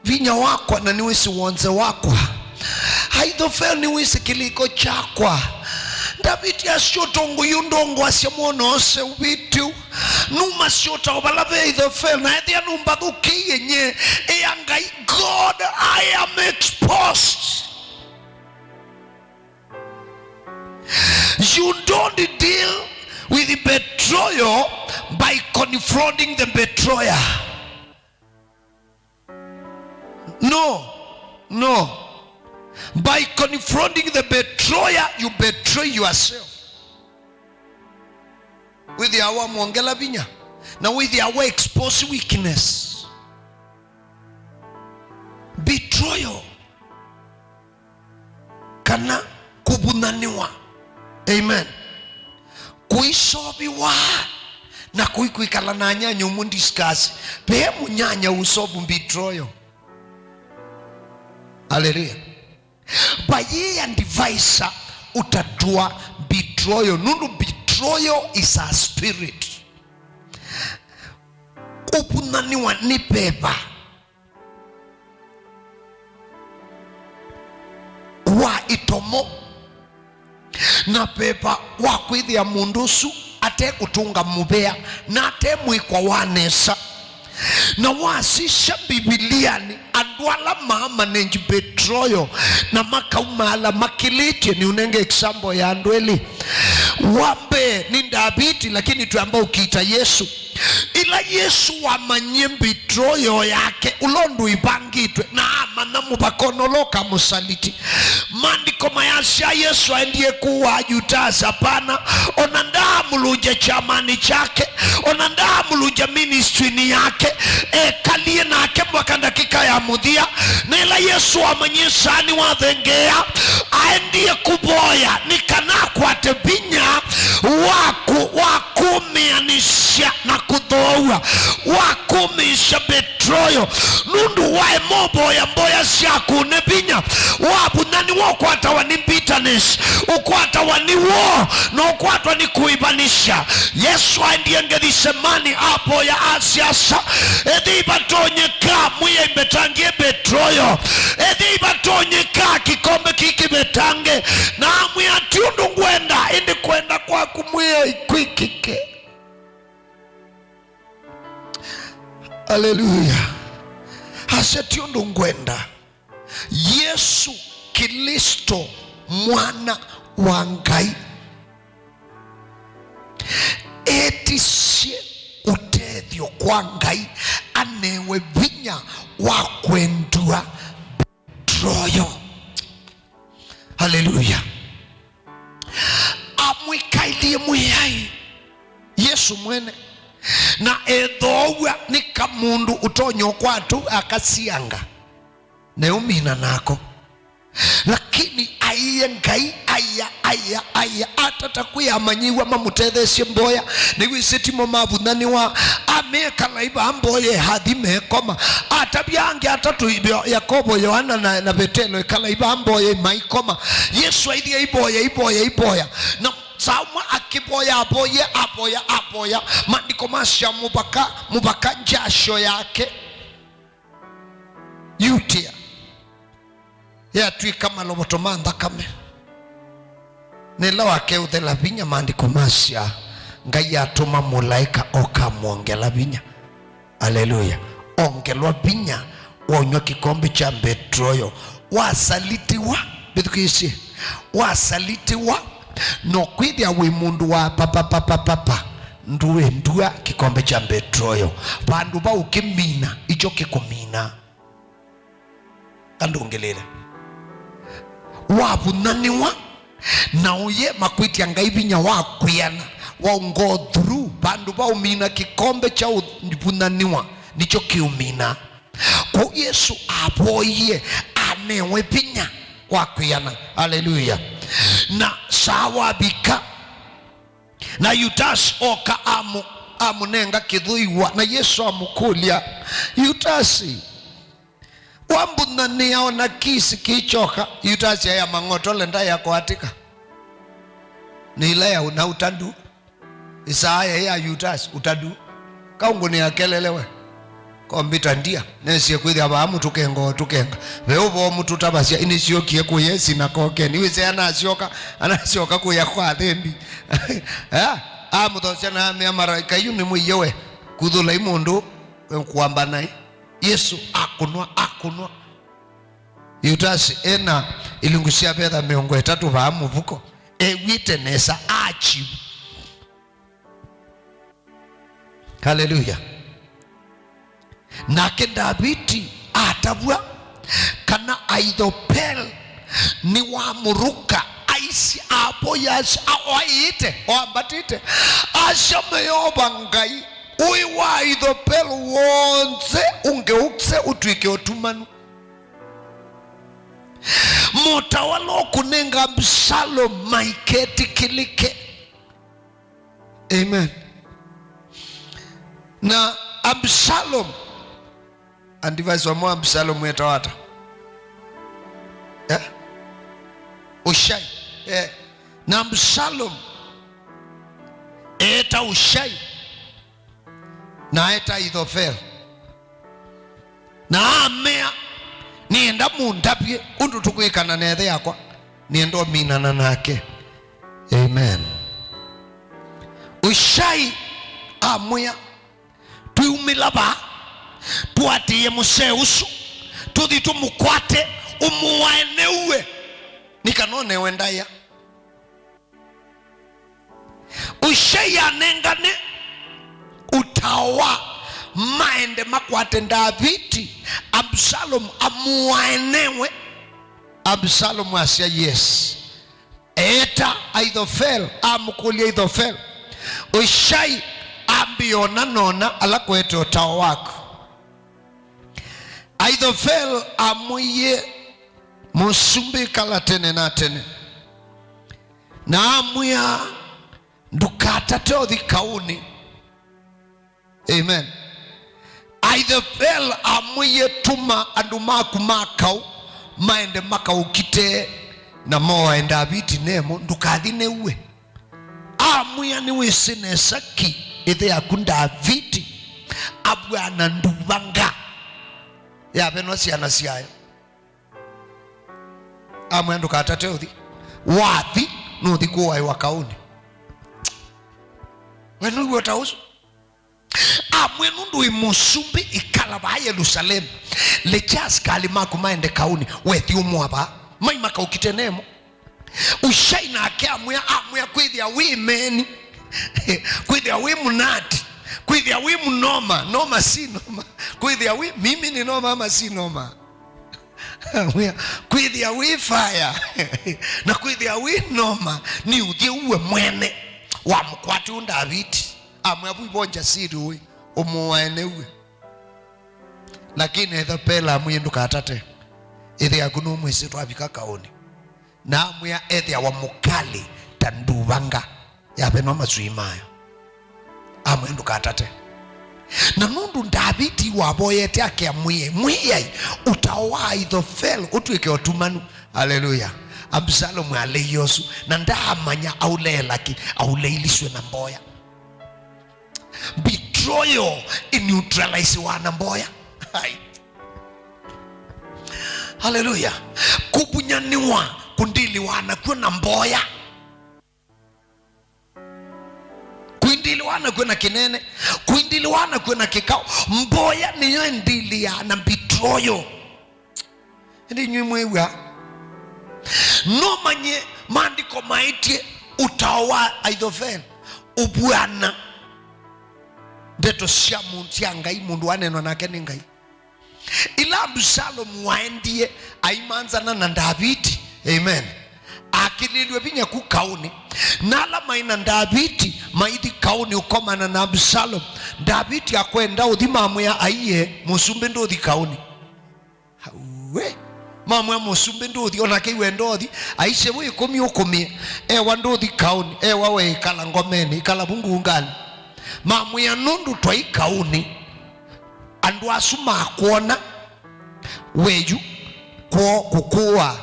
vinya wakwa, na nĩwĩsĩ wonze wakwa. Aithofeli nĩwĩsĩ kĩlĩko kyakwa." Ndaviti asya, "Ũtongoi ũndongoasya mwono ũseũvĩtye ũu. Numa syũtao vala ve Aithofeli, na ethĩa nũmbathũkĩie nyie, ĩa Ngai, God, I am exposed." You don't deal with betrayal by confronting the betrayer. No, no. By confronting the betrayer, you betray yourself. Wĩthĩawa wamwongela vinya, na wĩthĩawa wa expose weakness. Betrayal. Kana kũvunanĩwa. Amen. Kũisoviwa na kũi kwĩkala na anyanya ũmũ discuss. Ve mũnyanya ũsovu betrayal. Haleluya. Vayĩ advisor ũtatua betrayal. Nũndũ betrayal is a spirit. Kũvunanĩwa nĩ veva wa ĩtomo na veva wa kwĩthĩa mũndũ ũsu ate kũtũnga mũvea na ate mwĩkwa wa nesa. Na wasisya Mbivilianĩ, andũ ala maa manage betrayal na makaumaala makĩlĩtye, nĩũnenge example ya andũ elĩ. Wa mbee nĩ Ndaviti, lakini twamba ũkita Yesũ. Ĩla Yesũ wamanyie betrayal yake, ũla ũndũ ĩvangĩtwe, na amanya mũvaka ũla ũkamũsaliti, Maandĩko mayasya Yesũ aendie kũũa Yutasi? Apana. Ona ndaamũlũngya kyamanĩ kyake, ona ndaamũlũngya ministry-nĩ yake. Ekalie nake mpaka ndakĩka ya mũthya. Na ĩla Yesũ wamanyie saa nĩwathengeea, aendie kũvoya nĩ kana akwate vinya wa kũ-, wa kũmĩanĩsya na kũthooa, wa kũmĩĩsya betrayal. Nũndũ waema ũvoya mboya sya kũne vinya, wavunanĩwa, ũkwatawa nĩ bitterness, ũkwatawa nĩ woo, na ũkwatwa nĩ kũĩvanĩsya. Yesũ aendie Ngethisemani, avoya, asya, "Asa, ethĩwa ivatonyeka, Mwĩai, mbetangie betrayal. Ethĩwa ivatonyeka, kĩkombe kĩĩ kĩvetange." Na amwĩa, "Ti ũndũ ngwenda, ĩndĩ kwenda kwaku, Mwĩai, kwĩkĩke." Aleluya. Asya, "Ti ũndũ ngwenda." Yesũ Klĩsto, Mwana wa Ngai, etisye ũtethyo kwa Ngai, anewe vinya wa kwendwa betrayal. Haleluya. Amwĩkaĩlye Mwĩai Yesũ mwene, na ethoow'a nĩ kamũndũ ũtonya ũkwata akasianga na ũmina nako. Lakini aiye Ngai, aya, aya, aya, atata kwĩ amanyĩw'a mamũtetheesye mboya, nĩwĩsĩ timo mavunanĩwa, amekala ivaa mboya, athi mekoma. Atavya angĩ atatũ, Yo-, Yakovo, Yoana na, na Vetelo, ĩkalai vaa mboya, maikoma. Yesũ aithia ivoya, ivoya, ivoya. Na saa ũmwe akĩvoya, avoye, avoya, avoya. Maandĩko masya mũvaka, mũvaka njasyo yake Yutia yatw'ĩka malovoto ma nthakame. Na ĩla wakeũthela vinya, maandĩko masya, Ngai atũma mũlaĩka oka amwongela vinya. Aleluya. Ongelwa vinya, waũnyw'a kĩkombe kya betrayal, wasalitiwa. Vĩthukĩĩsye, wasalitiwa, no kwĩthĩa wĩ mũndũ wa papapapapapa, ndũendw'a kĩkombe kya betrayal. Vandũ va ũkĩmina, ikyo kĩkũmina. Andũngĩlĩle. Wavunanĩwa na ũye makwĩtya Ngai vinya wa kwĩana, wa go through, vandũ va ũmina kĩkombe kya ũvunyanĩwa, nĩkyo kĩũmina. Kwoou Yesũ avoyie anewe vinya wa kwĩana. Aleluya. Na saa wavika, na Yutasi oka amũ-, amũnenga kĩthũiwa, na Yesũ amũkũlya, "Yutasi, wambunyanĩa ona kisi kĩkyoka?" Yutasi aya mang'otole ndaĩa kũatĩka. Nĩ ĩla ya na ũtanu. Ĩsaa yaĩ ya Yutasi, ũtanu. Kaũngũnĩa kelele we. Kombita ndia, nesie kwĩthĩa vaa mũtũkenga ũtũkenga. Ve ũvoo mũtũtavasya, nĩsyokie kũya sinakokeni. Wĩsĩ anasyoka, anasyoka kũya kwa athembi. Eh? Amũthosya na amea, "Maraika yu nĩ mũiye we. Kuthũlai mũndũ kwamba naĩ." Yesũ akũnwa, akũnwa. Yutasi ena ilungu sya vetha mĩongo ĩtatũ vaa mũvuko. Ew'ĩte nesa, achivu. Haleluya. Nake Ndaviti atavw'a kana Aithopeli nĩwamũrũka, aisye, avoya, asya, aĩte, oambatĩte, asya, "Yeova Ngai, ũĩ wa Aithopeli w'onthe ũngeũkye ũtw'ĩke ũtumanu. Mũtawala ũkũnenga Absalomu maiketĩkĩlĩke." Amen. Na Absalomu, advice wa mwa Absalomu etawa ata? Eh? Ushai. Eh. Na Absalomu eta Ushai, na eta Ithofeli. Na amea, "Nĩenda mũndavye ũndũ tũkwĩkana na ĩthe yakwa, nĩenda ũminana nake." Amen. Ushai amwĩa, "Twiumĩla vaa, tũatĩĩe mũsee ũsu, tũthi tũmũkwate, ũmũae nĩue, nĩ kana onewe ndaĩa." Ushai anengane ũtao wa maende makwate Ndaviti, Absalomu amũae nĩwe. Absalomu asya, "Yes." Eeta Aithofeli, amũkũlya Aithofeli, "Ushai ambĩa ũna na ũna ala kũete ũtao waku." Aithofeli amwĩie mũsumbĩ ĩkala tene na tene, na amwĩa, "Ndũkatate ũthi kaũnĩ." Amen. Aithofeli amwĩie, "Tũma andũ maku ma kaũ maende makaũkite na moae Ndaviti nemo, ndũkathi nĩue." Amwĩa, "Nĩwĩsĩ nesa ki ĩthe yaku Ndaviti avw'ana nduvanga yavenwa syana syayo." Amwĩa, "Ndũkatate ũthi. Wathi, nũthi kũaĩwa kaũnĩ." We nũiw'a ta ũsu? Amwĩa, "Nũndũ wĩ mũsumbĩ, ĩkala vaa Yelusalemu. Lekya asikalĩ maku maende kaũnĩ, wethi ũmũa vaa. Mai makaũkite nemo." Ushai nake amwĩa, amwĩa, "Kwĩthĩa wĩ meni, kwĩthĩa wĩ mũnati, kwĩthĩa wĩ mũnoma, noma si noma, kwĩthĩa wĩ, mimi ni noma ama si noma?" Amwĩa, "Kwĩthĩa wĩ faya, na kwĩthĩa wĩ noma, nĩ ũthyĩ uwe mwene." Wamũkwatĩ ũ Ndaviti? Amwĩa, "Vu ivonja siri ũĩ, ũmũae nĩue." Lakini Ethopela amwĩie, "Ndũkatate. Ĩthe yaku nũmwĩsĩ twavika kaũnĩ." Na amwĩa ethĩawa mũkalĩ ta nduvanga yavenwa maswii mayo. Amwĩa, "Ndũkatate." Na nũndũ Ndaviti wavoyete akĩa Mwĩai, "Mwĩai, ũtao wa Aithofeli ũtw'ĩke ũtumanu." Aleluya. Absalomu aleie ũsu, na ndaamanya aũleela kĩ, aũleilisw'e na mboya. Betrayal ĩneutralisewa na mboya. Hai. Haleluya. Kũvunyanĩwa kũndiliwa nakw'o na mboya. Kũindiliwa nakw'o na kĩnene. Kũindiliwa nakw'o na kĩkaũ. Mboya nĩyo ĩndiliaa na betrayal. Ĩndĩ inyw'ĩ mwĩw'a? Nũmanye maandĩko maĩtye ũtao wa Aithofeli ũvw'ana ndeto sya mũ-, sya Ngai, mũndũ wanenwa nake nĩ Ngai. Ĩla Absalomu waendie aimanzana na Ndaviti, amen, Akĩlĩlw'e vinya ku kaũnĩ. Na ala maĩ na Ndaviti maithi kaũnĩ ũkomana na Absalomu. Ndaviti akwenda ũthi, mamwĩa, "Aiee, mũsumbĩ ndũthi kaũnĩ." Aue. Mamwĩa, "Mũsumbĩ ndũthi." O nake iwenda ũthi. Aisye, "Wĩ ĩkũmi ũkũmĩe." Ewa, "Ndũthi kaũnĩ." Ewa, "We ĩkala ngomenĩ, ĩkala vu ngunganĩ." Mamwĩa, "Nũndũ twaĩ kaũnĩ, andũ asu makwona we yu kwoo kũkũaa,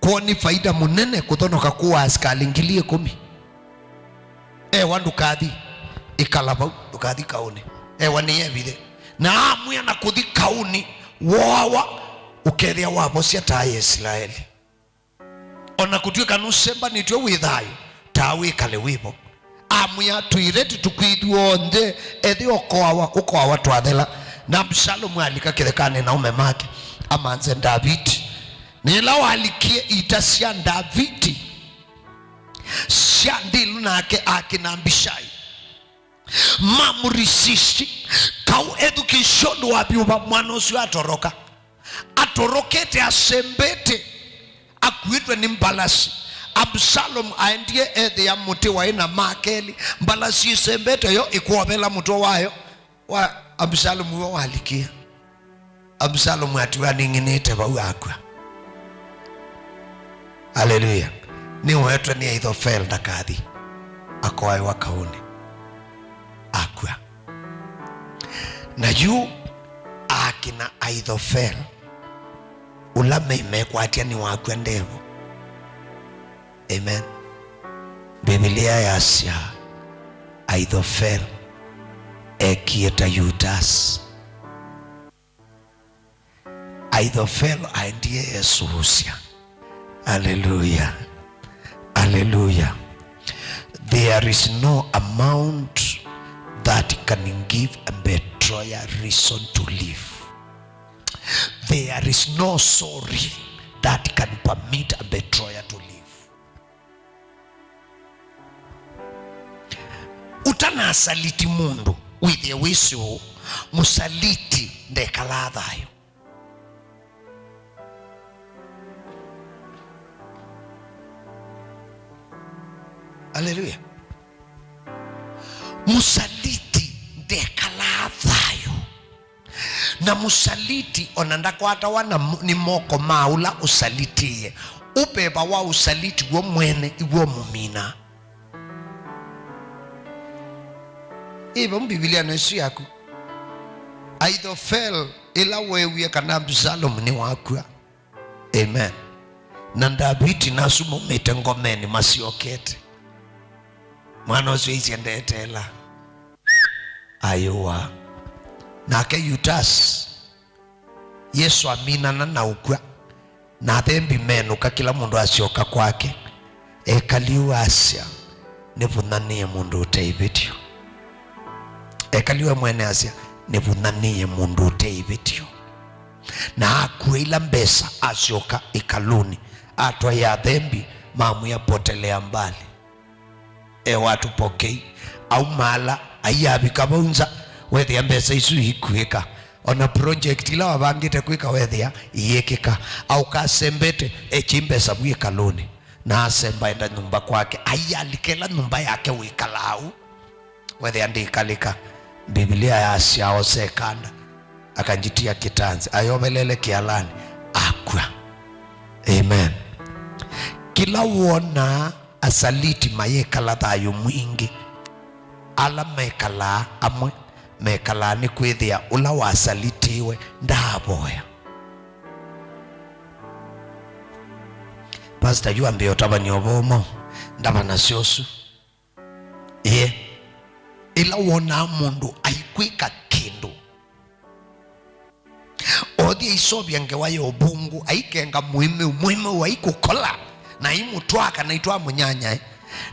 kwoo nĩ faida mũnene kũthonoka kũaa asikalĩ ngili ĩkũmi." Ewa, "Ndũkathi, ĩkala vau, ndũkathi kaũnĩ." Ewa, "Nĩyevithe." Na amwĩa na kũthi kaũnĩ, wooawa, ũkethĩa wavosya ta Aisilaeli. O na kũtw'ĩka nũsembanĩtw'e wĩ thayũ, taa wĩkale wĩ vo. Amwĩa, "Twĩ ready tũkwĩthw'a onthe, ethĩwa ũkoawa, ũkoawa twathela." Na Absalomu alika kĩthekanĩ na aũme make, amanze Ndaviti. Na ĩla walikie, ita sya Ndaviti sya ndĩlu, nake akina Abishai mamũrisisti. Kau ethukĩĩsya ũndũ wavyũva, mwana ũsu atoroka. Atorokete asembete, akuĩtwe nĩ mbalasi. Absalomu aendie ethĩa mũtĩ waĩ na maa kelĩ, mbalasi ĩsembete yo ĩkwovela mũtwe wayo. Wa Absalomu w'o walikie. Absalomu atiwa aning'inĩte vau, akw'a. Aleluya. Nĩwoetwe nĩ Aithofeli ndakathi, akoaĩwa kaũnĩ, akw'a. Na yu akina Aithofeli, ũla memekwatya nĩwakw'a ndevo. Amen. Mbivilia yasya Aithofeli ekie ta Yutasi. Aithofeli aendie esuusya. Aleluya. Aleluya. There is no amount that can give a betrayer reason to live. There is no sorry that can permit a betrayer to live. Ũtanasaliti mũndũ, wĩthĩe wĩsĩ ũũ, mũsaliti ndekalaa thayũ. Aleluya. Mũsaliti ndekalaa thayũ. Na mũsaliti ona ndakwatawa na mo-, nĩ moko ma ũla ũsalitĩĩe. Ũveva wa ũsaliti w'o mwene iw'o ũmũminaa. Ĩ vau Mbivilianĩ ĩsu yaku? Aithofeli ĩla weewie kana Absalomu nĩwakw'a. Amen. Na Ndaviti na asu maumĩte ngomenĩ masyokete. Mwana ũsu aisye ndeteela. Ayũa. Nake Yutasi, Yesũ aminana na ũkw'a, na athembi menũka, kĩla mũndũ asyoka kwake. Ekali ũ asya, "Nĩvũthanĩe mũndũ ũte ĩvĩtyo." Ekali we mwene asya, "Nĩvũthanĩe mũndũ ũte ĩvĩtyo." Na akua ila mbesa, asyoka ĩkalũnĩ, atwaĩa athembi, mamwĩa, "Potelea mbali." Ewa tũpokei. Aumaala, aiavika vau nza, wethĩa mbesa isu iikuĩka. Ona project ila wavangĩte kwĩka wethĩa iyĩkĩka. Aũka asembete, ekyi mbesa vu ĩkalũnĩ. Na asemba enda nyũmba kwake. Aialika ĩla nyũmba yake wĩkalaa ũu. Wethĩa ndĩkalĩka. Mbivilia yasya aose ĩkanda, akanjitia kitanzi, ayovelele kĩalanĩ, akw'a. Amen. Kĩla wonaa asaliti mayĩkala thayũ mwingĩ, ala mekalaa amwe mekalaa nĩ kwĩthĩa ũla wasalitiwe ndaavoya. Pastor yu ambĩĩa ũtavany'a ũvoo mwaũ? Ndavana syosu. Ĩĩ. Ĩla wonaa mũndũ aikwĩka kĩndũ, othi aiseũvya ngewa ya ũvũngũ, aikenga mũĩmĩu, mũĩmĩu aikũkola, na aimũtwaa kana aitwaa mũnyanyae,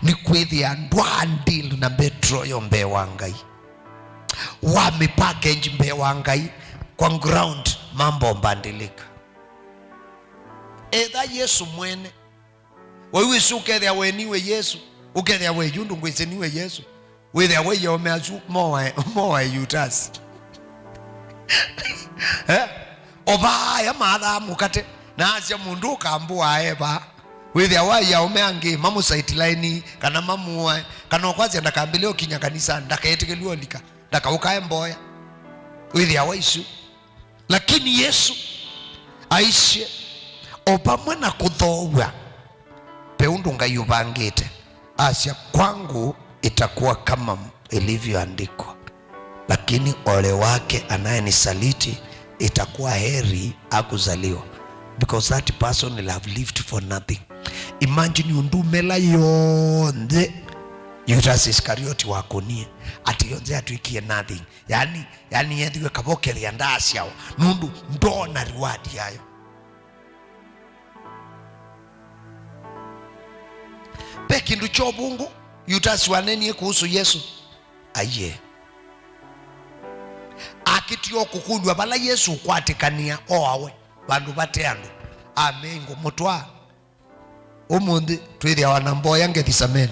nĩ kwĩthĩa ndwaa deal na mbetro yo mbee wa Ngai. Wa mĩpackage mbee wa Ngai, kwa ground mambo mbandilika. Etha Yesũ mwene. Waiw'ĩsĩ ũkethĩa weniwe Yesũ, ũkethĩa we yu ndũngwĩsĩ niwe Yesũ, wĩthĩa we aũme asu moae, moae Yutasi. Eh? O vaa aya maathaa mũkate, na asya mũndũ ũkambũaa e vaa, Wĩthĩawa aĩ aũme angĩ mamũsaitilaini, kana mamũae, kana ũkwasya ndakambĩle ũkinya kanisa, ndakaetĩkĩlw'e ũlika, ndakaũkae mboya. Wĩthĩawa isu. Lakini Yesũ aisye, o vamwe na kũthooaw'a, ve ũndũ Ngai ũvangĩte. Asya, "Kwangu itakuwa kama ilivyoandikwa, lakini ole wake anayenisaliti, itakuwa heri hakuzaliwa." Because that person will have lived for nothing. Imagine ũndũ mela yonthe Yutasi Iskarioti wakũnie, atĩ yonthe atwĩkie nothing. Yani, yani yethiwe kavokethĩa ndaasyawa, nũndũ ndoona reward yayo. Ve kĩndũ kya ũvũngũ Yutasi wanenie kũhusu Yesũ? Aiee. Akĩtie o kũkũlw'a vala Yesũ ũkwatĩkanĩa oawe vandũ vate andũ. Amei ngũmũtwaa. Ũmũnthĩ twĩthĩawa na mboya Ngethisemane,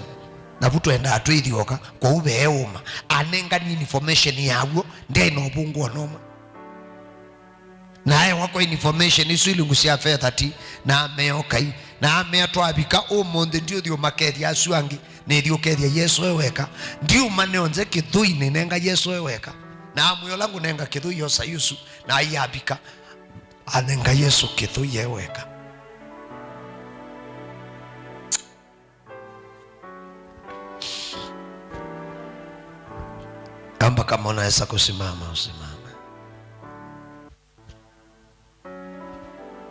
navu twendaa twĩthyoka, kwoou ve ũma. Anenganie information ya w'o, ndyaĩ na ũvũngũ o na ũmwe. Na aewa kwa information isu ilungu sya vetha ti, na amea ũkai, na amea twavika ũmũnthĩ ndiũthi ũmakethya asu angĩ, nĩthi ũkethya Yesũ e weka. Ndiuma nĩonze kĩthũi nĩnenga Yesũ e weka. Na amwĩa ũla ngũnenga kĩthũi osa Yesũ, na aiyavika, anenga Yesũ kĩthũi e weka. Kamba kama unaweza kusimama, usimame.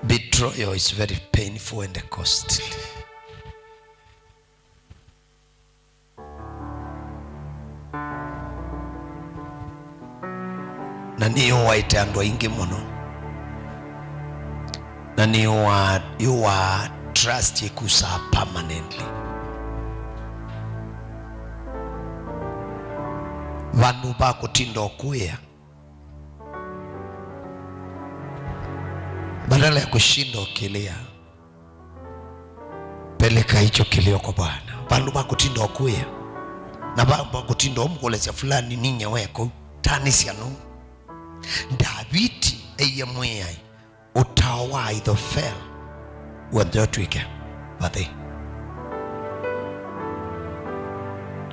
Betrayal is very painful and costly. Na nĩyũaĩte andũ aingĩ mũno. Na nĩyũaa, yũaa trust ĩkusaa permanently. Vandũ va kũtinda ũkũĩa, badala ya kushinda ũkĩlĩa, peleka hicho kilio kwa Bwana. Vandũ va kũtinda ũkũĩa, na va, va kũtinda ũmũkũlĩsya fulani ninye we kũu, tanĩsya nũũ. Ndaviti eie Mwĩai, ũtao wa Aithofeli w'onthe ũtw'ĩke vathei.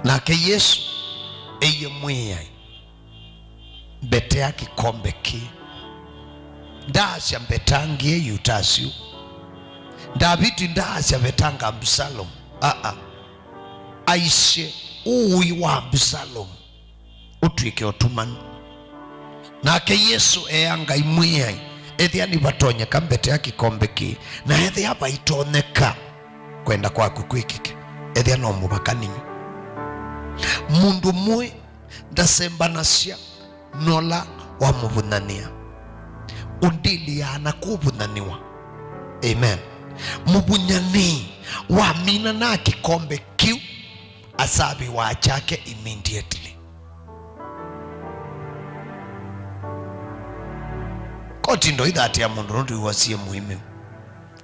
Nake Yesũ eie Mwĩai, mbetea kĩkombe kĩĩ. Ndaasya, "Mbetangie Yutasi." Ndaviti ndaasya, "Vetanga Absalomu." Aa. Aisye, "Ũĩ wa Absalomu ũtw'ĩke ũtumanu." Nake Yesũ ea Ngai Mwĩai, "Ethĩa nĩvatonyeka, mbetea kĩkombe kĩĩ, na ethĩa vaitonyeka, kwenda kwaku kwĩkĩke." Ethĩa no mũvaka nĩnyũ. Mũndũ mũĩ ndasembanasya na ũla wamũvũnyanĩa. Ũndĩlĩaa na kũvũnyanĩwa. Amen. Mũvũnyanĩi wamina na kĩkombe kĩu, asavĩwa kyake immediately. Koti ndoithatĩa mũndũ nũndũ iwasie mũimĩu.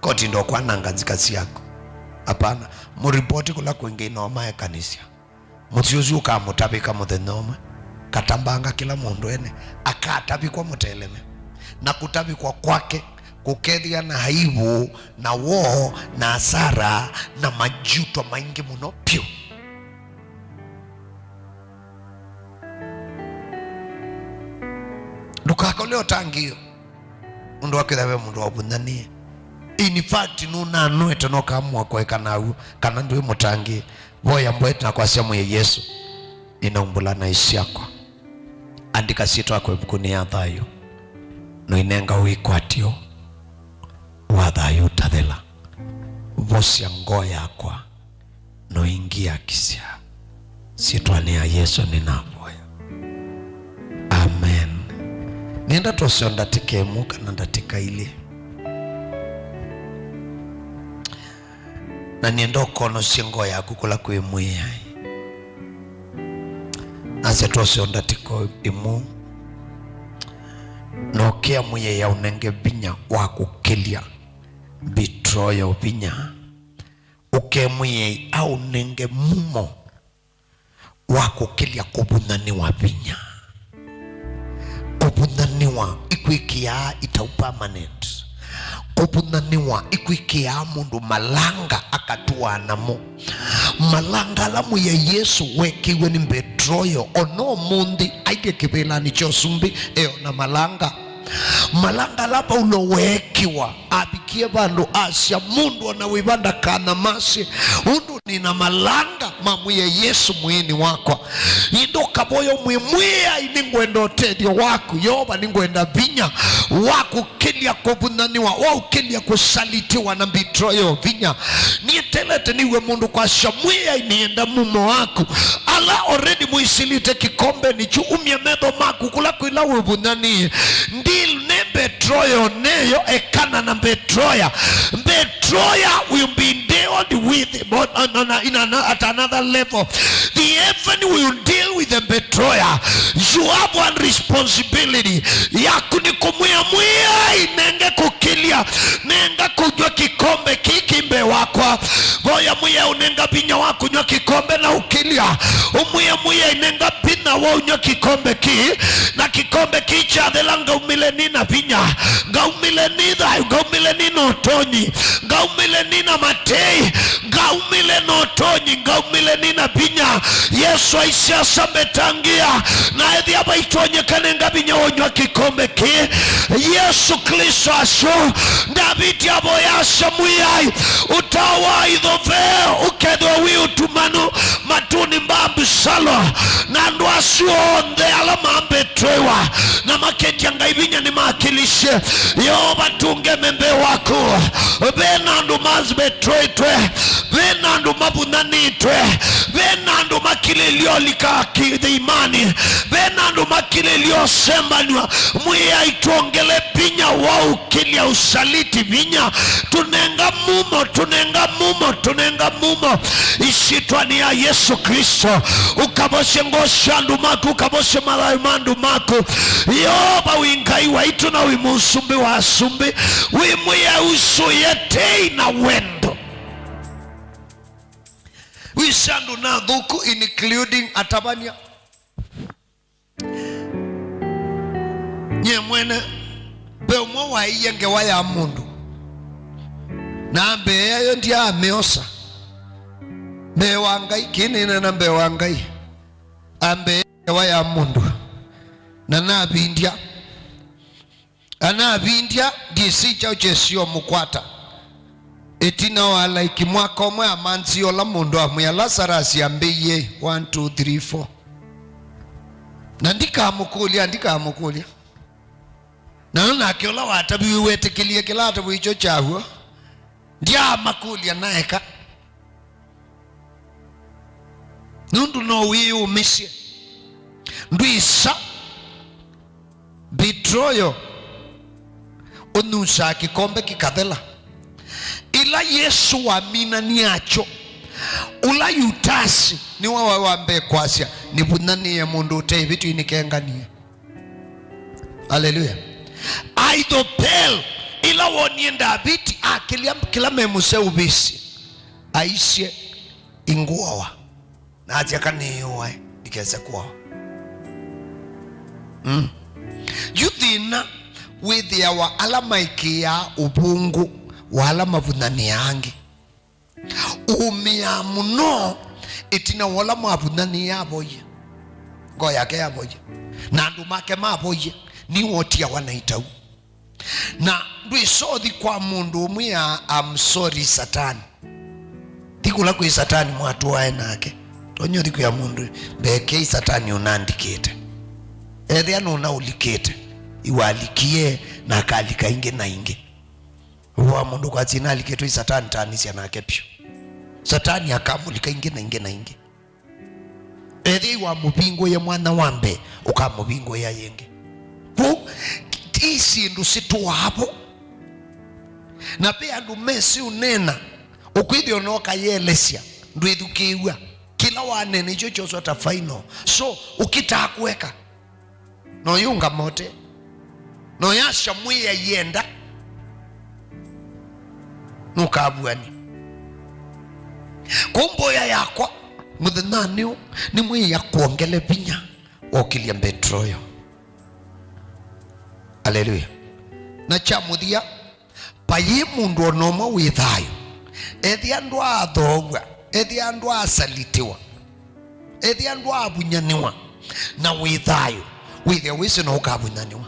Koti ndokwananga nzika syaku. Hapana. Mũripoti kũla kwĩngĩ inomaekanisya. Mũsyĩ ũsu ũkamũtavĩka mũthenya ũmwe, katambanga kĩla mũndũ ene, akatavikwa mũteleme, na kũtavikwa kwake kũkethĩa na aivu, na woo, na asara, na majuto maingĩ mũno vyũ. Ndũkakole ũtangĩĩo nũndũ wa kwĩthĩa ve mũndũ wavũnyanĩe. In fact, nũnanwete na ũkaamua kũekana naw'o kana ndwĩ mũtangĩĩe. Voya mbwete na kwasya, "Mwĩai Yesũ, ninaumbũla naĩ syakwa. Andĩka syĩtwa yakwa ĩvukunĩ ya thayũ, na ũinenga wĩkwatyo wa thayũ ũtathela. Vosya ngoo yakwa, na ũingiakisya. Syĩtwanĩ ya Yesũ nĩnavoya. Amen." Nĩenda twose o ndatĩka ĩmwe kana ndatĩka ilĩ. Na nĩenda ũkonosye ngoo yaku kũla kwĩ Mwĩai. Nasya twose o ndatĩka ĩmwe. Na ũkĩa Mwĩai aũnenge vinya wa kũkĩlya betrayal vinya. Ũkĩa Mwĩai aũnenge mumo wa kũkĩlya kũvũnyanĩwa vinya. Kũvũnyanĩwa ikwĩkĩaa itau permanent. Kũvũnanĩwa ikwĩkĩaa mũndũ malanga akatũaa namo. Malanga ala Mwĩai Yesũ weekĩiwe nĩ Mbetroyo, o na ũmũnthĩ ailye kĩvĩlanĩ kya ũsumbĩ e o na malanga. Malanga ala Vaulo weekĩwa, avikie vandũ asya, "Mũndũ o na wĩva ndakanamasye, ũndũ nĩ na malanga ma Mwĩai Yesũ mwĩĩnĩ wakwa." Ĩndĩ ũkavoya ũmwĩe, "Mwĩai, nĩngwenda ũtethyo waku. Yeova, nĩngwenda vinya waku." Kĩlya kũvũnanĩwa, waũkĩlya kũsalitiwa na Mbetroyo vinya. Nĩetelete nĩw'e mũndũ kwasya, "Mwĩai, nĩenda mumo waku." Ala already mũisilĩte kĩkombenĩ kyu, umya metho maku kũla kwĩla wĩvũnanie. Deal nĩ Mbetroyo neyo, ekana na Mbetroya. Mbetroya will be dealt with, but on, on a, in an, at another level. The heaven will deal with the Mbetroya. You have one responsibility. Yaku nĩ kũmwĩa, "Mwĩai, nenge kũkĩlya, nenga kũnyw'a kĩkombe kĩĩ kĩ mbee wakwa." Voya Mwĩai ũnenga vinya wa kũnyw'a kĩkombe na ũkĩlya. Ũmwĩe, "Mwĩai, nenga vinya wa ũnyw'a kĩkombe kĩĩ, na kĩkombe kĩĩ kyathela, ngaumĩle nĩ na vinya, ngaumĩle nĩ thayũ, ngaumĩle nĩ na ũtonyi, ngaumĩle nĩ na matei, ngaumĩle na ũtonyi, ngaumĩle nĩ na vinya." Yesũ aisye, "Asa mbetangĩa, na ethĩa vaitonyeka, nenga vinya wa ũnyw'a kĩkombe kĩĩ." Yesũ Klĩsto asu, Ndaviti avoya asya, "Mwĩai, ũtao wa ithove ũkethĩwe wĩ ũtumanu matũnĩ ma Abisalo, na andũ asu onthe ala mambetwĩwa na maketya Ngai vinya nĩmakĩlisye." Yeova, tũngeme mbee waku. Ve na andũ mambetwĩtwe, ve na andũ mavũnanĩtwe, ve na andũ makilĩlye ũlika kĩthĩimanĩ, ve na andũ makilĩlye ũsembanw'a. Mwĩai, twongele vinya wa ũkĩlya ũsaliti vinya. Tũnenga mumo, tũnenga mumo, tũnenga mumo. Ĩsyĩtwanĩ ya Yesũ Klĩsto, ũkavosye ngoo sya andũ maku, ũkavosye mathayũ ma andũ maku. Yeova wĩ Ngai waitũ na wĩ Mũsumbĩ wa asumbĩ, wĩ Mwĩai ũsũĩe tei na wendo. Wĩsĩ andũ nĩ athũku, including atavany'a. Nyie mwene, ve ũmwe waĩie ngewa ya mũndũ, na ambĩĩa yo ndyaamĩosa mbee wa Ngai, kĩĩ nĩneena mbee wa Ngai, ambĩĩa ngewa ya mũndũ, na navindya. Anavindya, D C kyaũ kyesio mũkwata. Ĩtina wa, like, mwaka ũmwe amanthie ũla mũndũ amwĩa, "Lazarus ambĩie, one, two, three, four." Na ndikamũkũlya, ndikamũkũlya. Na nake ũla wataviwe wetĩkĩlie kĩla ataviwe kyo kyaw'o. Ndyamakũlya naeka. Nũndũ no wĩyũmĩsye. Ndwĩsa Mbetroyo ũnyusaa kĩkombe kĩkathela. Ĩla Yesũ waminanie akyo, ũla Yutasi nĩwe waĩ wa mbee kwasya, "Nĩvũnanĩe mũndũ ũte ĩvĩtyo inĩkenganie." Aleluya. Aithopel, ĩla wonie Ndaviti akĩlya kĩla memũseũvĩsye, aisye, "Ingũawa." Na asya, "Kanĩĩũae, ndikese kũawa." Mm. Yu thĩna wĩthĩawa ala maĩkĩĩaa ũvũngũ wa ala mavũnanĩaa angĩ. Ũũmĩaa mũno ĩtina wa ũla mwavũnanĩie avoie. Ngoo yake yavoie. Na andũ make mavoie. Nĩwe ũtiawa na itau. Na ndwĩsa ũthi kwa mũndũ ũmwĩa, "I'm sorry, Satani." Thi kũla kwĩ Satani mwatũae nake. Tonya ũthi kwĩa mũndũ, "Mbekei Satani ũnandikĩte." Ethĩa nũnaũlikĩte, iwalikie na akalika ingĩ na ingĩ. Wa mũndũ kwasya, "Nalikĩtwe ĩ Satani, tanisya nake vyũ." Satani akamũlika ingĩ na ingĩ na ingĩ. Ethĩwa wamũvingũie mwanya wa mbee, ũkamũvingũĩa yĩngĩ. Vu, ti syĩndũ sitũaa vo. Na ve andũ mesĩ ũneena, ũkwĩthĩa ona ũkayelesya, ndwĩthukĩĩw'a. Kĩla waneena ikyo kyoswa ta final. So, ũkitaa kũeka. Na ũyũngama ũte. Na ũyasya Mwĩai enda. Nũkavuani. Kũu mboya yakwa, mũthenyanĩ ũũ, nĩ Mwĩai akwongele vinya wa ũkĩlya Mbetroyo. Aleluya. Na kya mũthya, Vayĩ mũndũ o na ũmwe wĩ thayũ. Ethĩa ndwathoow'a, ethĩa ndwasalitiwa, ethĩa ndwavunyanĩwa, na wĩ thayũ, wĩthĩa wĩsĩ no ũkavunyanĩwa.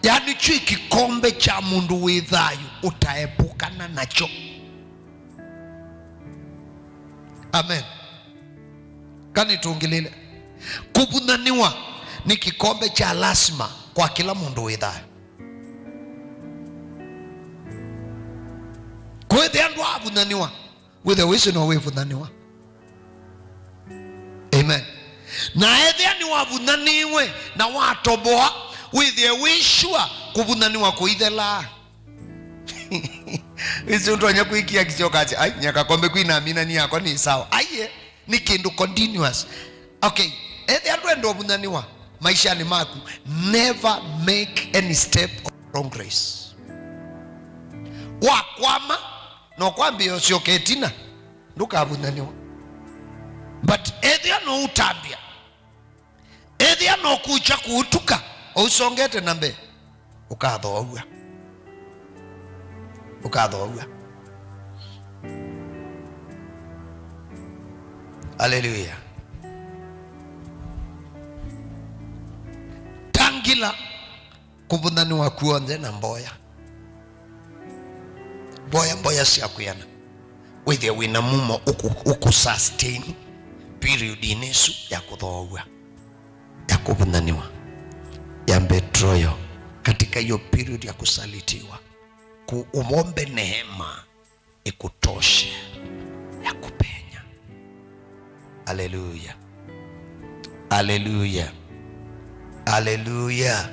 Yaani, kyĩ kĩkombe kya mũndũ wĩ thayũ ũtaepũkana nakyo. Amen. Kanĩtũngĩlĩle. Kũvunyanĩwa nĩ kĩkombe kya lasima kwa kĩla mũndũ wĩ thayũ. Kwĩthĩa ndwavunyanĩwa, wĩthĩa wĩsĩ no wĩvunyanĩwa. Amen. Na ethĩa nĩwavunyanĩiwe na watoboa, wĩthĩe wĩ sure kũvunyanĩwa kũithelaa. Wĩsĩ ũtonya kwĩkia kĩsyoka atĩ, "Ai, nyaka kombe kwina mina ni yakwa nĩ sawa." Aiye, nĩ kĩndũ continuous. Okay, ethĩa ndwenda ũvunyanĩwa maishanĩ maku, never make any step of progress. Wakwama, no kwambĩa ũsyoke ĩtina, ndũkavunyanĩwa. But ethĩa no ũtambĩa, ethĩa no kũkya kũũtuka, o ũsongete na mbee, ũkathoow'a. Ũkathoow'a. Aleluya. Tangĩla kũvunyanĩwa kw'onthe na mboya. Mboya, mboya sya kwĩana. Wĩthĩe wĩna mumo ũkũ-, ũkũsustain period-inĩ ĩsu ya kũthoow'a, ya kũvunyanĩwa, ya betrayal, katika hiyo period ya kusalitiwa. Ku-, uombe neema ikutoshe ya kupenya. Aleluya. Aleluya. Aleluya.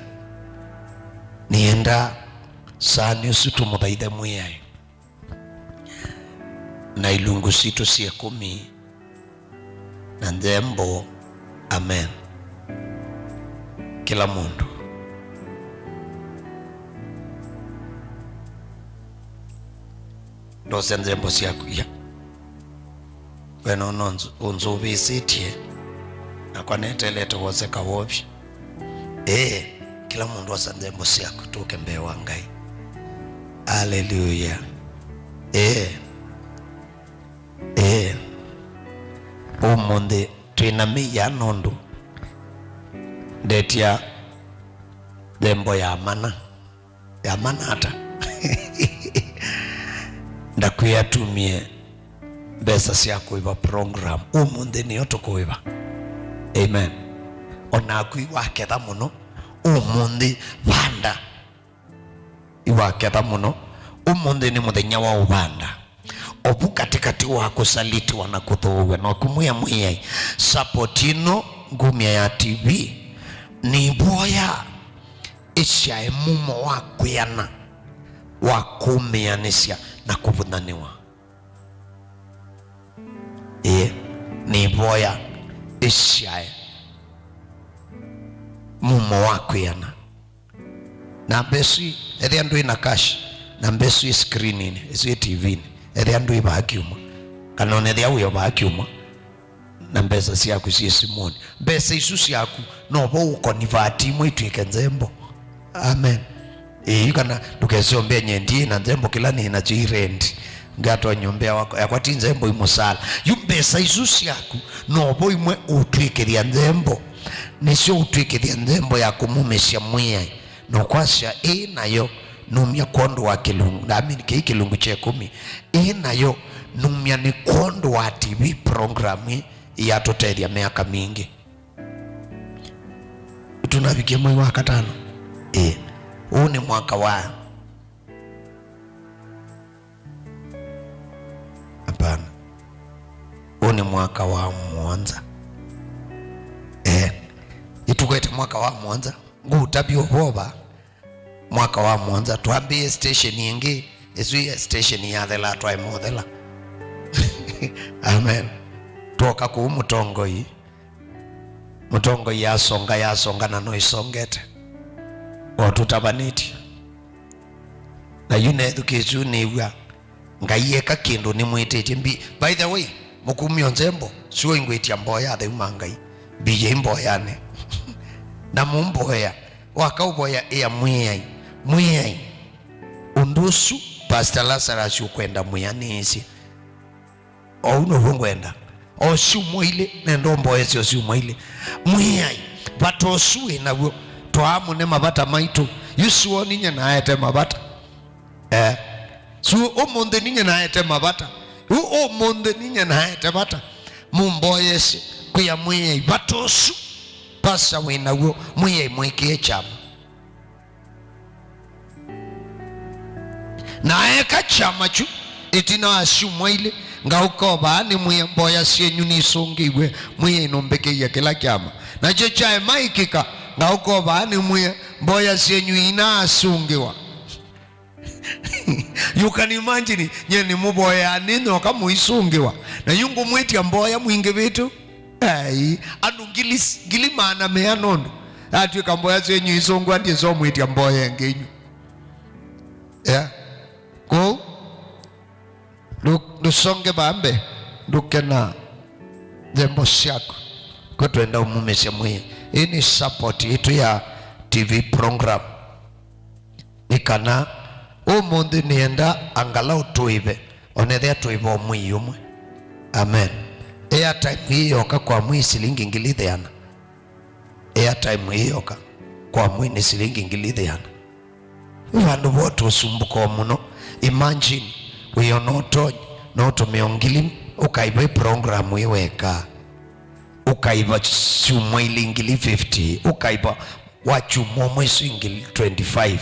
Nĩenda saanĩ ũsu tũmũthaithe Mwĩai na ilungu sitũ sya ĩkũmi na nzembo. Amen. Kĩla mũndũ ndose nzembo syaku. Ya. We no, no ũnzũvĩsĩtye, nakwa netelete wose kawovya. Ĩĩ, kĩla mũndũ osa nzembo syaku, tũke mbee wa Ngai. Aleluya. Ĩĩ. Ĩĩ. Ũmũnthĩ twĩ na mĩia nũndũ ndetia nzembo ya mana. Ya mana ata? Ndakwĩa tumie mbesa sya kũĩva program. Ũmũnthĩ nĩyo tũkũĩva. Amen. O naku iwaketha mũno. Ũmũnthĩ vanda. Iwaketha mũno. Ũmũnthĩ nĩ mũthenya wa ũvanda. Ovu katikati wa kũsalitiwa na kũthooaw'a, no kumwĩa Mwĩai, support ĩno ngumya ya T V nĩvoya ĩsyae mumo wa kwĩana, wa kũmĩanĩsya na kũvũthanĩwa. Ĩĩ, nĩvoya ĩsyae mumo wa kwĩana. Namba ĩsu, ethĩa ndwĩ na cash, namba ĩsu ĩ screeninĩ, ĩsu ĩ T Vnĩ, ethĩa ndwĩ vaa kyumwa, kana ona ethĩa wĩ o vaa kyumwa, na mbesa syaku syĩ simũnĩ. Mbesa isu syaku, no vo ũkonivati imwe itw'ĩke nzembo. Amen. Ĩĩ, kana ndũkesyombea nyendi na nzembo kĩla nĩ nakyo i rent. Ngatwa nyũmba yakwa, yakwa ti nzembo i mũsala. Yu mbesa isu syaku, no vo imwe ũtw'ĩkĩthya nzembo. Nĩsyo ũtw'ĩkĩthya nzembo ya kũmumĩsya Mwĩai. Na ũkwasya, ĩĩ nayo numya kwondũ wa kĩlungu, I mean, kĩi kĩlungu kya ĩkũmi. Ĩĩ nayo numya nĩ kwondũ wa T V program ĩĩ ĩyatũtethya myaka mingĩ. Tũnavikie mwei wa katano. Ĩĩ. Ũũ nĩ mwaka wa Hapana. Ũũ nĩ mwaka wa mũonza. Eh, ĩtũkwete mwaka wa mũonza. Ngũtavya ũvoo va mwaka wa mũonza. Twambĩĩe station ĩngĩ, ĩsu ya station yathela, twaĩ mothela. Amen. Twoka kũu mũtongoi. Mũtongoi yasonga, yasonga na no ĩsongete. O tũtavanĩtye. Na yu nethukĩĩsye yu nĩw'a, Ngai eka kĩndũ nĩmwĩtĩtye. Mbi-, by the way, mũkumya nzembo, sio ingwĩtya mboya atheu ma Ngai. Mbiyei mboyanĩ. Na mũmboya, wakaũvoya ĩa Mwĩai. Mwĩai, Ũndũ ũsu Pastor Lazarus ũkwenda mwĩanĩĩsye. Ou now'o ngwenda. O syumwa ilĩ, nenda ũmboesye o syumwa ilĩ. Mwĩai, vata ũsu wĩ naw'o, twaamũne mavata maitũ. Yu sua ninyie naete mavata. Eh. Sua ũmũnthĩ ninyie naete mavata. Yu ũmũnthĩ ninyie naete vata. Mũmboesye, kwĩa Mwĩai, vata ũsu, pastor wĩ naw'o, Mwĩai mwĩkĩe kyama. Na eka kyama kyu, ĩtina wa syumwa ilĩ, ngaũka o vaa nĩmwĩe, mboya syenyu nisũngĩiw'e, Mwĩai nũmbĩkĩie kĩla kyama. Nakyo kyaĩ maĩkĩka, ngaũka o vaa nĩmwĩe, mboya syenyu inaasũngĩwa. You can imagine, nyie nĩmũvoyaa nĩ nyoka mũisũngĩwa. Na yu ngũmwĩtya mboya mwingĩvĩte. Ai, andũ ngili, ngili maana meana ũndũ. Yatw'ĩka mboya syenyu isũngwa, ndyĩsomwĩtya mboya ĩngĩ inyu. Yeah. Kũu, ndũ-, ndũsonge vambe, ndũkena nthembo syaku. Ko twenda ũmumĩsya mwĩĩ. Ĩĩ nĩ support yitũ ya T V program. Nĩ kana ũmũnthĩ nĩenda angalau tũĩve, onethĩa tũĩva o mwei ũmwe. Amen. Airtime ĩĩ yoka kwa mwei silingi ngili ĩana. Airtime ĩĩ yoka kwa mwei nĩ silingi ngili ĩana. Nĩ vandũ vo tũsumbũkoo mũno. Imagine, wĩ ona ũtonyi, no ũtũmĩe o ngili, ũkaĩva program ĩĩ weka. Ũkaĩva syumwa ilĩ ngili fifty, ũkaĩva wa kyumwa ũmwe isu ingĩ twenty-five.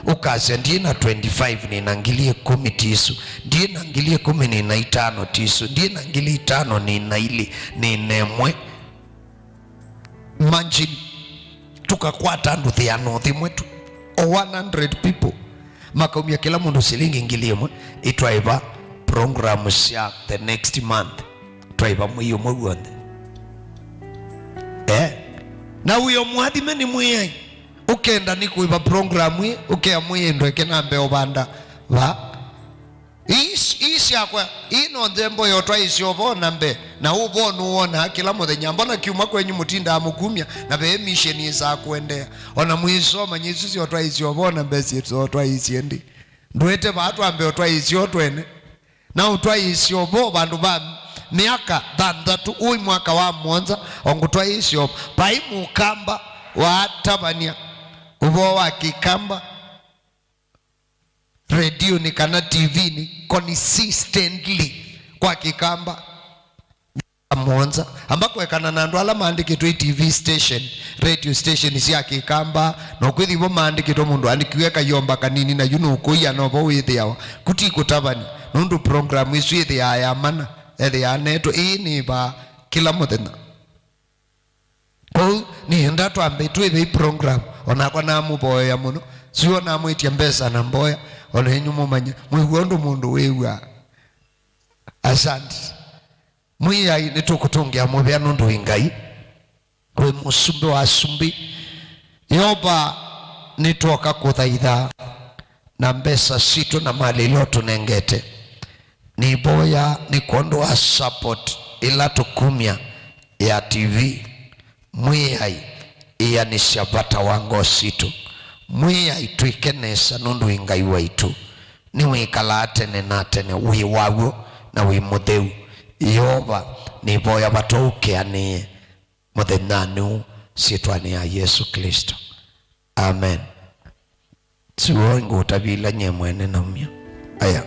Ũkasya, "Ndiĩ na twenty-five, nĩ na ngili ĩkũmi ti isu. Ndiĩ na ngili ĩkũmi, nĩ na itano ti isu. Ndiĩ na ngili itano, nĩ na ilĩ, nĩ na ĩmwe." Imagine, tũkakwata andũ thĩano thĩmwe tu, o one hundred people, makaumya kĩla mũndũ silingi ngili ĩmwe, ĩtwaĩva program sya the next month. Twaĩva mwei ũmwe w'onthe. Eh? Na wĩ o mũathime nĩ Mwĩai. Ũkenda nĩ kũĩva program ĩ, ũkea Mwĩai ndweke na mbee ũvanda va. Ii, ii syakwa, ii no nthembo ya ũtwaĩĩsya ũvoo na mbee, na ũvoo nũwonaa kĩla mũthenya. Mbona kyumwa kwenyu mũtindaa mũkumya, na ve mission ĩsaa kũendeea? Ona mwĩsoma nyĩsu sya ũtwaĩĩsya ũvoo na mbee syĩtũtwaĩĩsye ĩndĩ. Ndũete vaa twambe ũtwaĩĩsya o twene. Na ũtwaĩĩsye ũvoo vandũ va myaka thanthatũ, ũĩ mwaka wa mũonza, o ngũtwaĩĩsya ũvoo. Vai mũkamba waatavany'a ũvoo wa Kĩkamba redionĩ kana T V-nĩ consistently kwa Kĩkamba. Mũonza. Amba kũekana na andũ ala maandĩkĩtwe i T V station, radio station sya Kĩkamba, na ũkwĩthĩwa maandĩkĩtwe mũndũ aandĩkiwe kayomba kanini, na yu nũkũia novo wĩthĩawa. Kuti kũtavany'a, nũndũ program ĩsu ĩthĩaa ya mana, ethĩaa netwe, ĩĩ nĩ vaa kĩla mũthenya. Kwoou, nĩenda twambe twĩve i program, onakwa namũvoya mũno, sio namwĩtya mbesa na mboya, ona inyu mũmanye, mwĩw'a ũndũ mũndũ wĩw'aa. Asante. Mwĩai, nĩtũkũtũngĩa mũvea nũndũ wĩ Ngai, wĩ mũsumbĩ wa asumbĩ. Yeova, nĩtwoka kũthaitha na mbesa sitũ na malĩ ila ũtũnengete. Nĩvoya nĩ kwondũ wa support ĩla tũkumya ya T V. Mwĩai, ĩanĩsya vata wa ngoo sitũ. Mwĩai, twĩke nesa nũndũ wĩ Ngai waitũ. Nĩwĩkalaa tene na tene, wĩ waw'o na wĩ mũtheu. Yeova, nĩvoya vata ũkeanĩe mũthenyanĩ ũũ, syĩtwanĩ ya Yesũ Klĩsto. Amen. Siwoi ngũtavya ila nyie mwene naumya. Aya,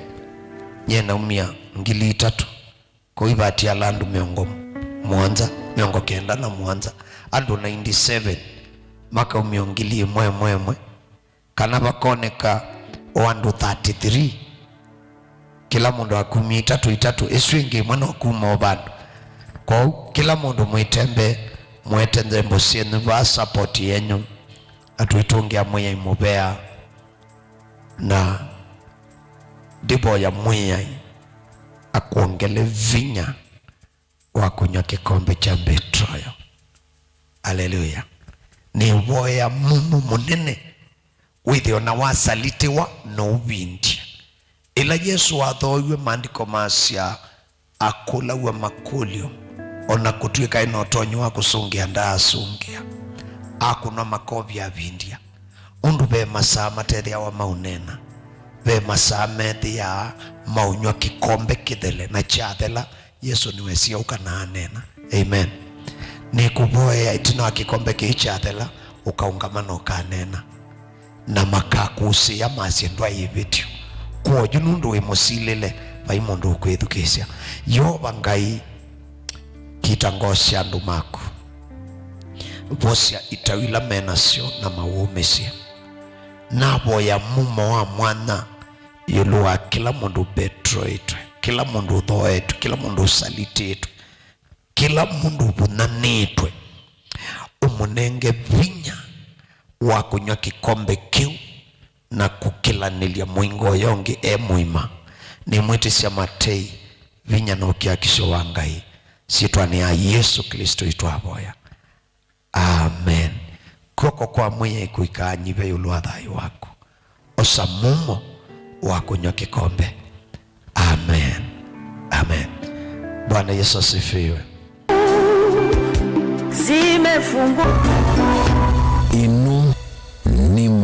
nyie naumya ngili itatũ. Kũu ivatiala andũ mĩongo mũonza, mĩongo kenda na mũonza, andũ ninety-seven makaumya ngili ĩmwe ĩmwe ĩmwe, kana vakoneka o andũ thirty-three, kĩla mũndũ akumya itatũ itatũ, ĩsu ĩngĩ ĩmwe no kuma o vandũ. Kwoou, kĩla mũndũ mwĩtembe, mũete nthembo syenyu vaa, support yenyu, na twĩtũngĩa Mwĩai mũvea. Na ndivoya Mwĩai akwongele vinya wa kũnywa kĩkombe kya betrayal. Aleluya. Nĩvoya mumo mũnene wĩthĩo na wasalitiwa na ũvindya. Ĩla Yesũ wathooiwe, maandĩko masya, akũlaw'a makũlyo, o na kũtw'ĩka ena ũtonyi wa kũsũngĩa, ndaasũngĩa. Akũnwa makovi, avindya. Ũndũ ve masaa matethĩawa maũneena, Ve masaa methĩaa maũnyw'a kĩkombe kĩthele, na kyathela, Yesũ nĩwesie ũka na aneena. Amen. Nĩkũvoya ĩtina wa kĩkombe kĩĩ kyathela, ũkaũngama na ũkaneena. Na makakũsĩĩa masye, "Ndwaĩvĩtyo." Kwoou nũndũ wĩ mũsilĩle, vai mũndũ ũkwĩthukĩĩsya. Yeova Ngai, kita ngoo sya andũ maku. Vosya itau ila me nasyo na mawũmĩsye. Navoya mumo wa mwanya ĩũlũ wa kĩla mũndũ ũbetũlĩtwe, kĩla mũndũ ũthooetwe, kĩla mũndũ ũsalitĩtwe, kĩla mũndũ ũvũnyanĩtwe. Ũmũnenge vinya wa kũnyw'a kĩkombe kĩu na kũkĩlanĩlya mũingo ũya ũngĩ e mũima. Nĩmwĩtĩsya matei, vinya na ũkiakisyo wa Ngai. Syĩtwanĩ ya Yesũ Klĩsto itwavoya. Amen. Kw'oko kwa Mwĩai kũikaanyive ĩũlũ wa thayũ waku. Osa mumo wa kũnyw'a kĩkombe. Amen. Amen. Bwana Yesu asifiwe. Zimefungwa.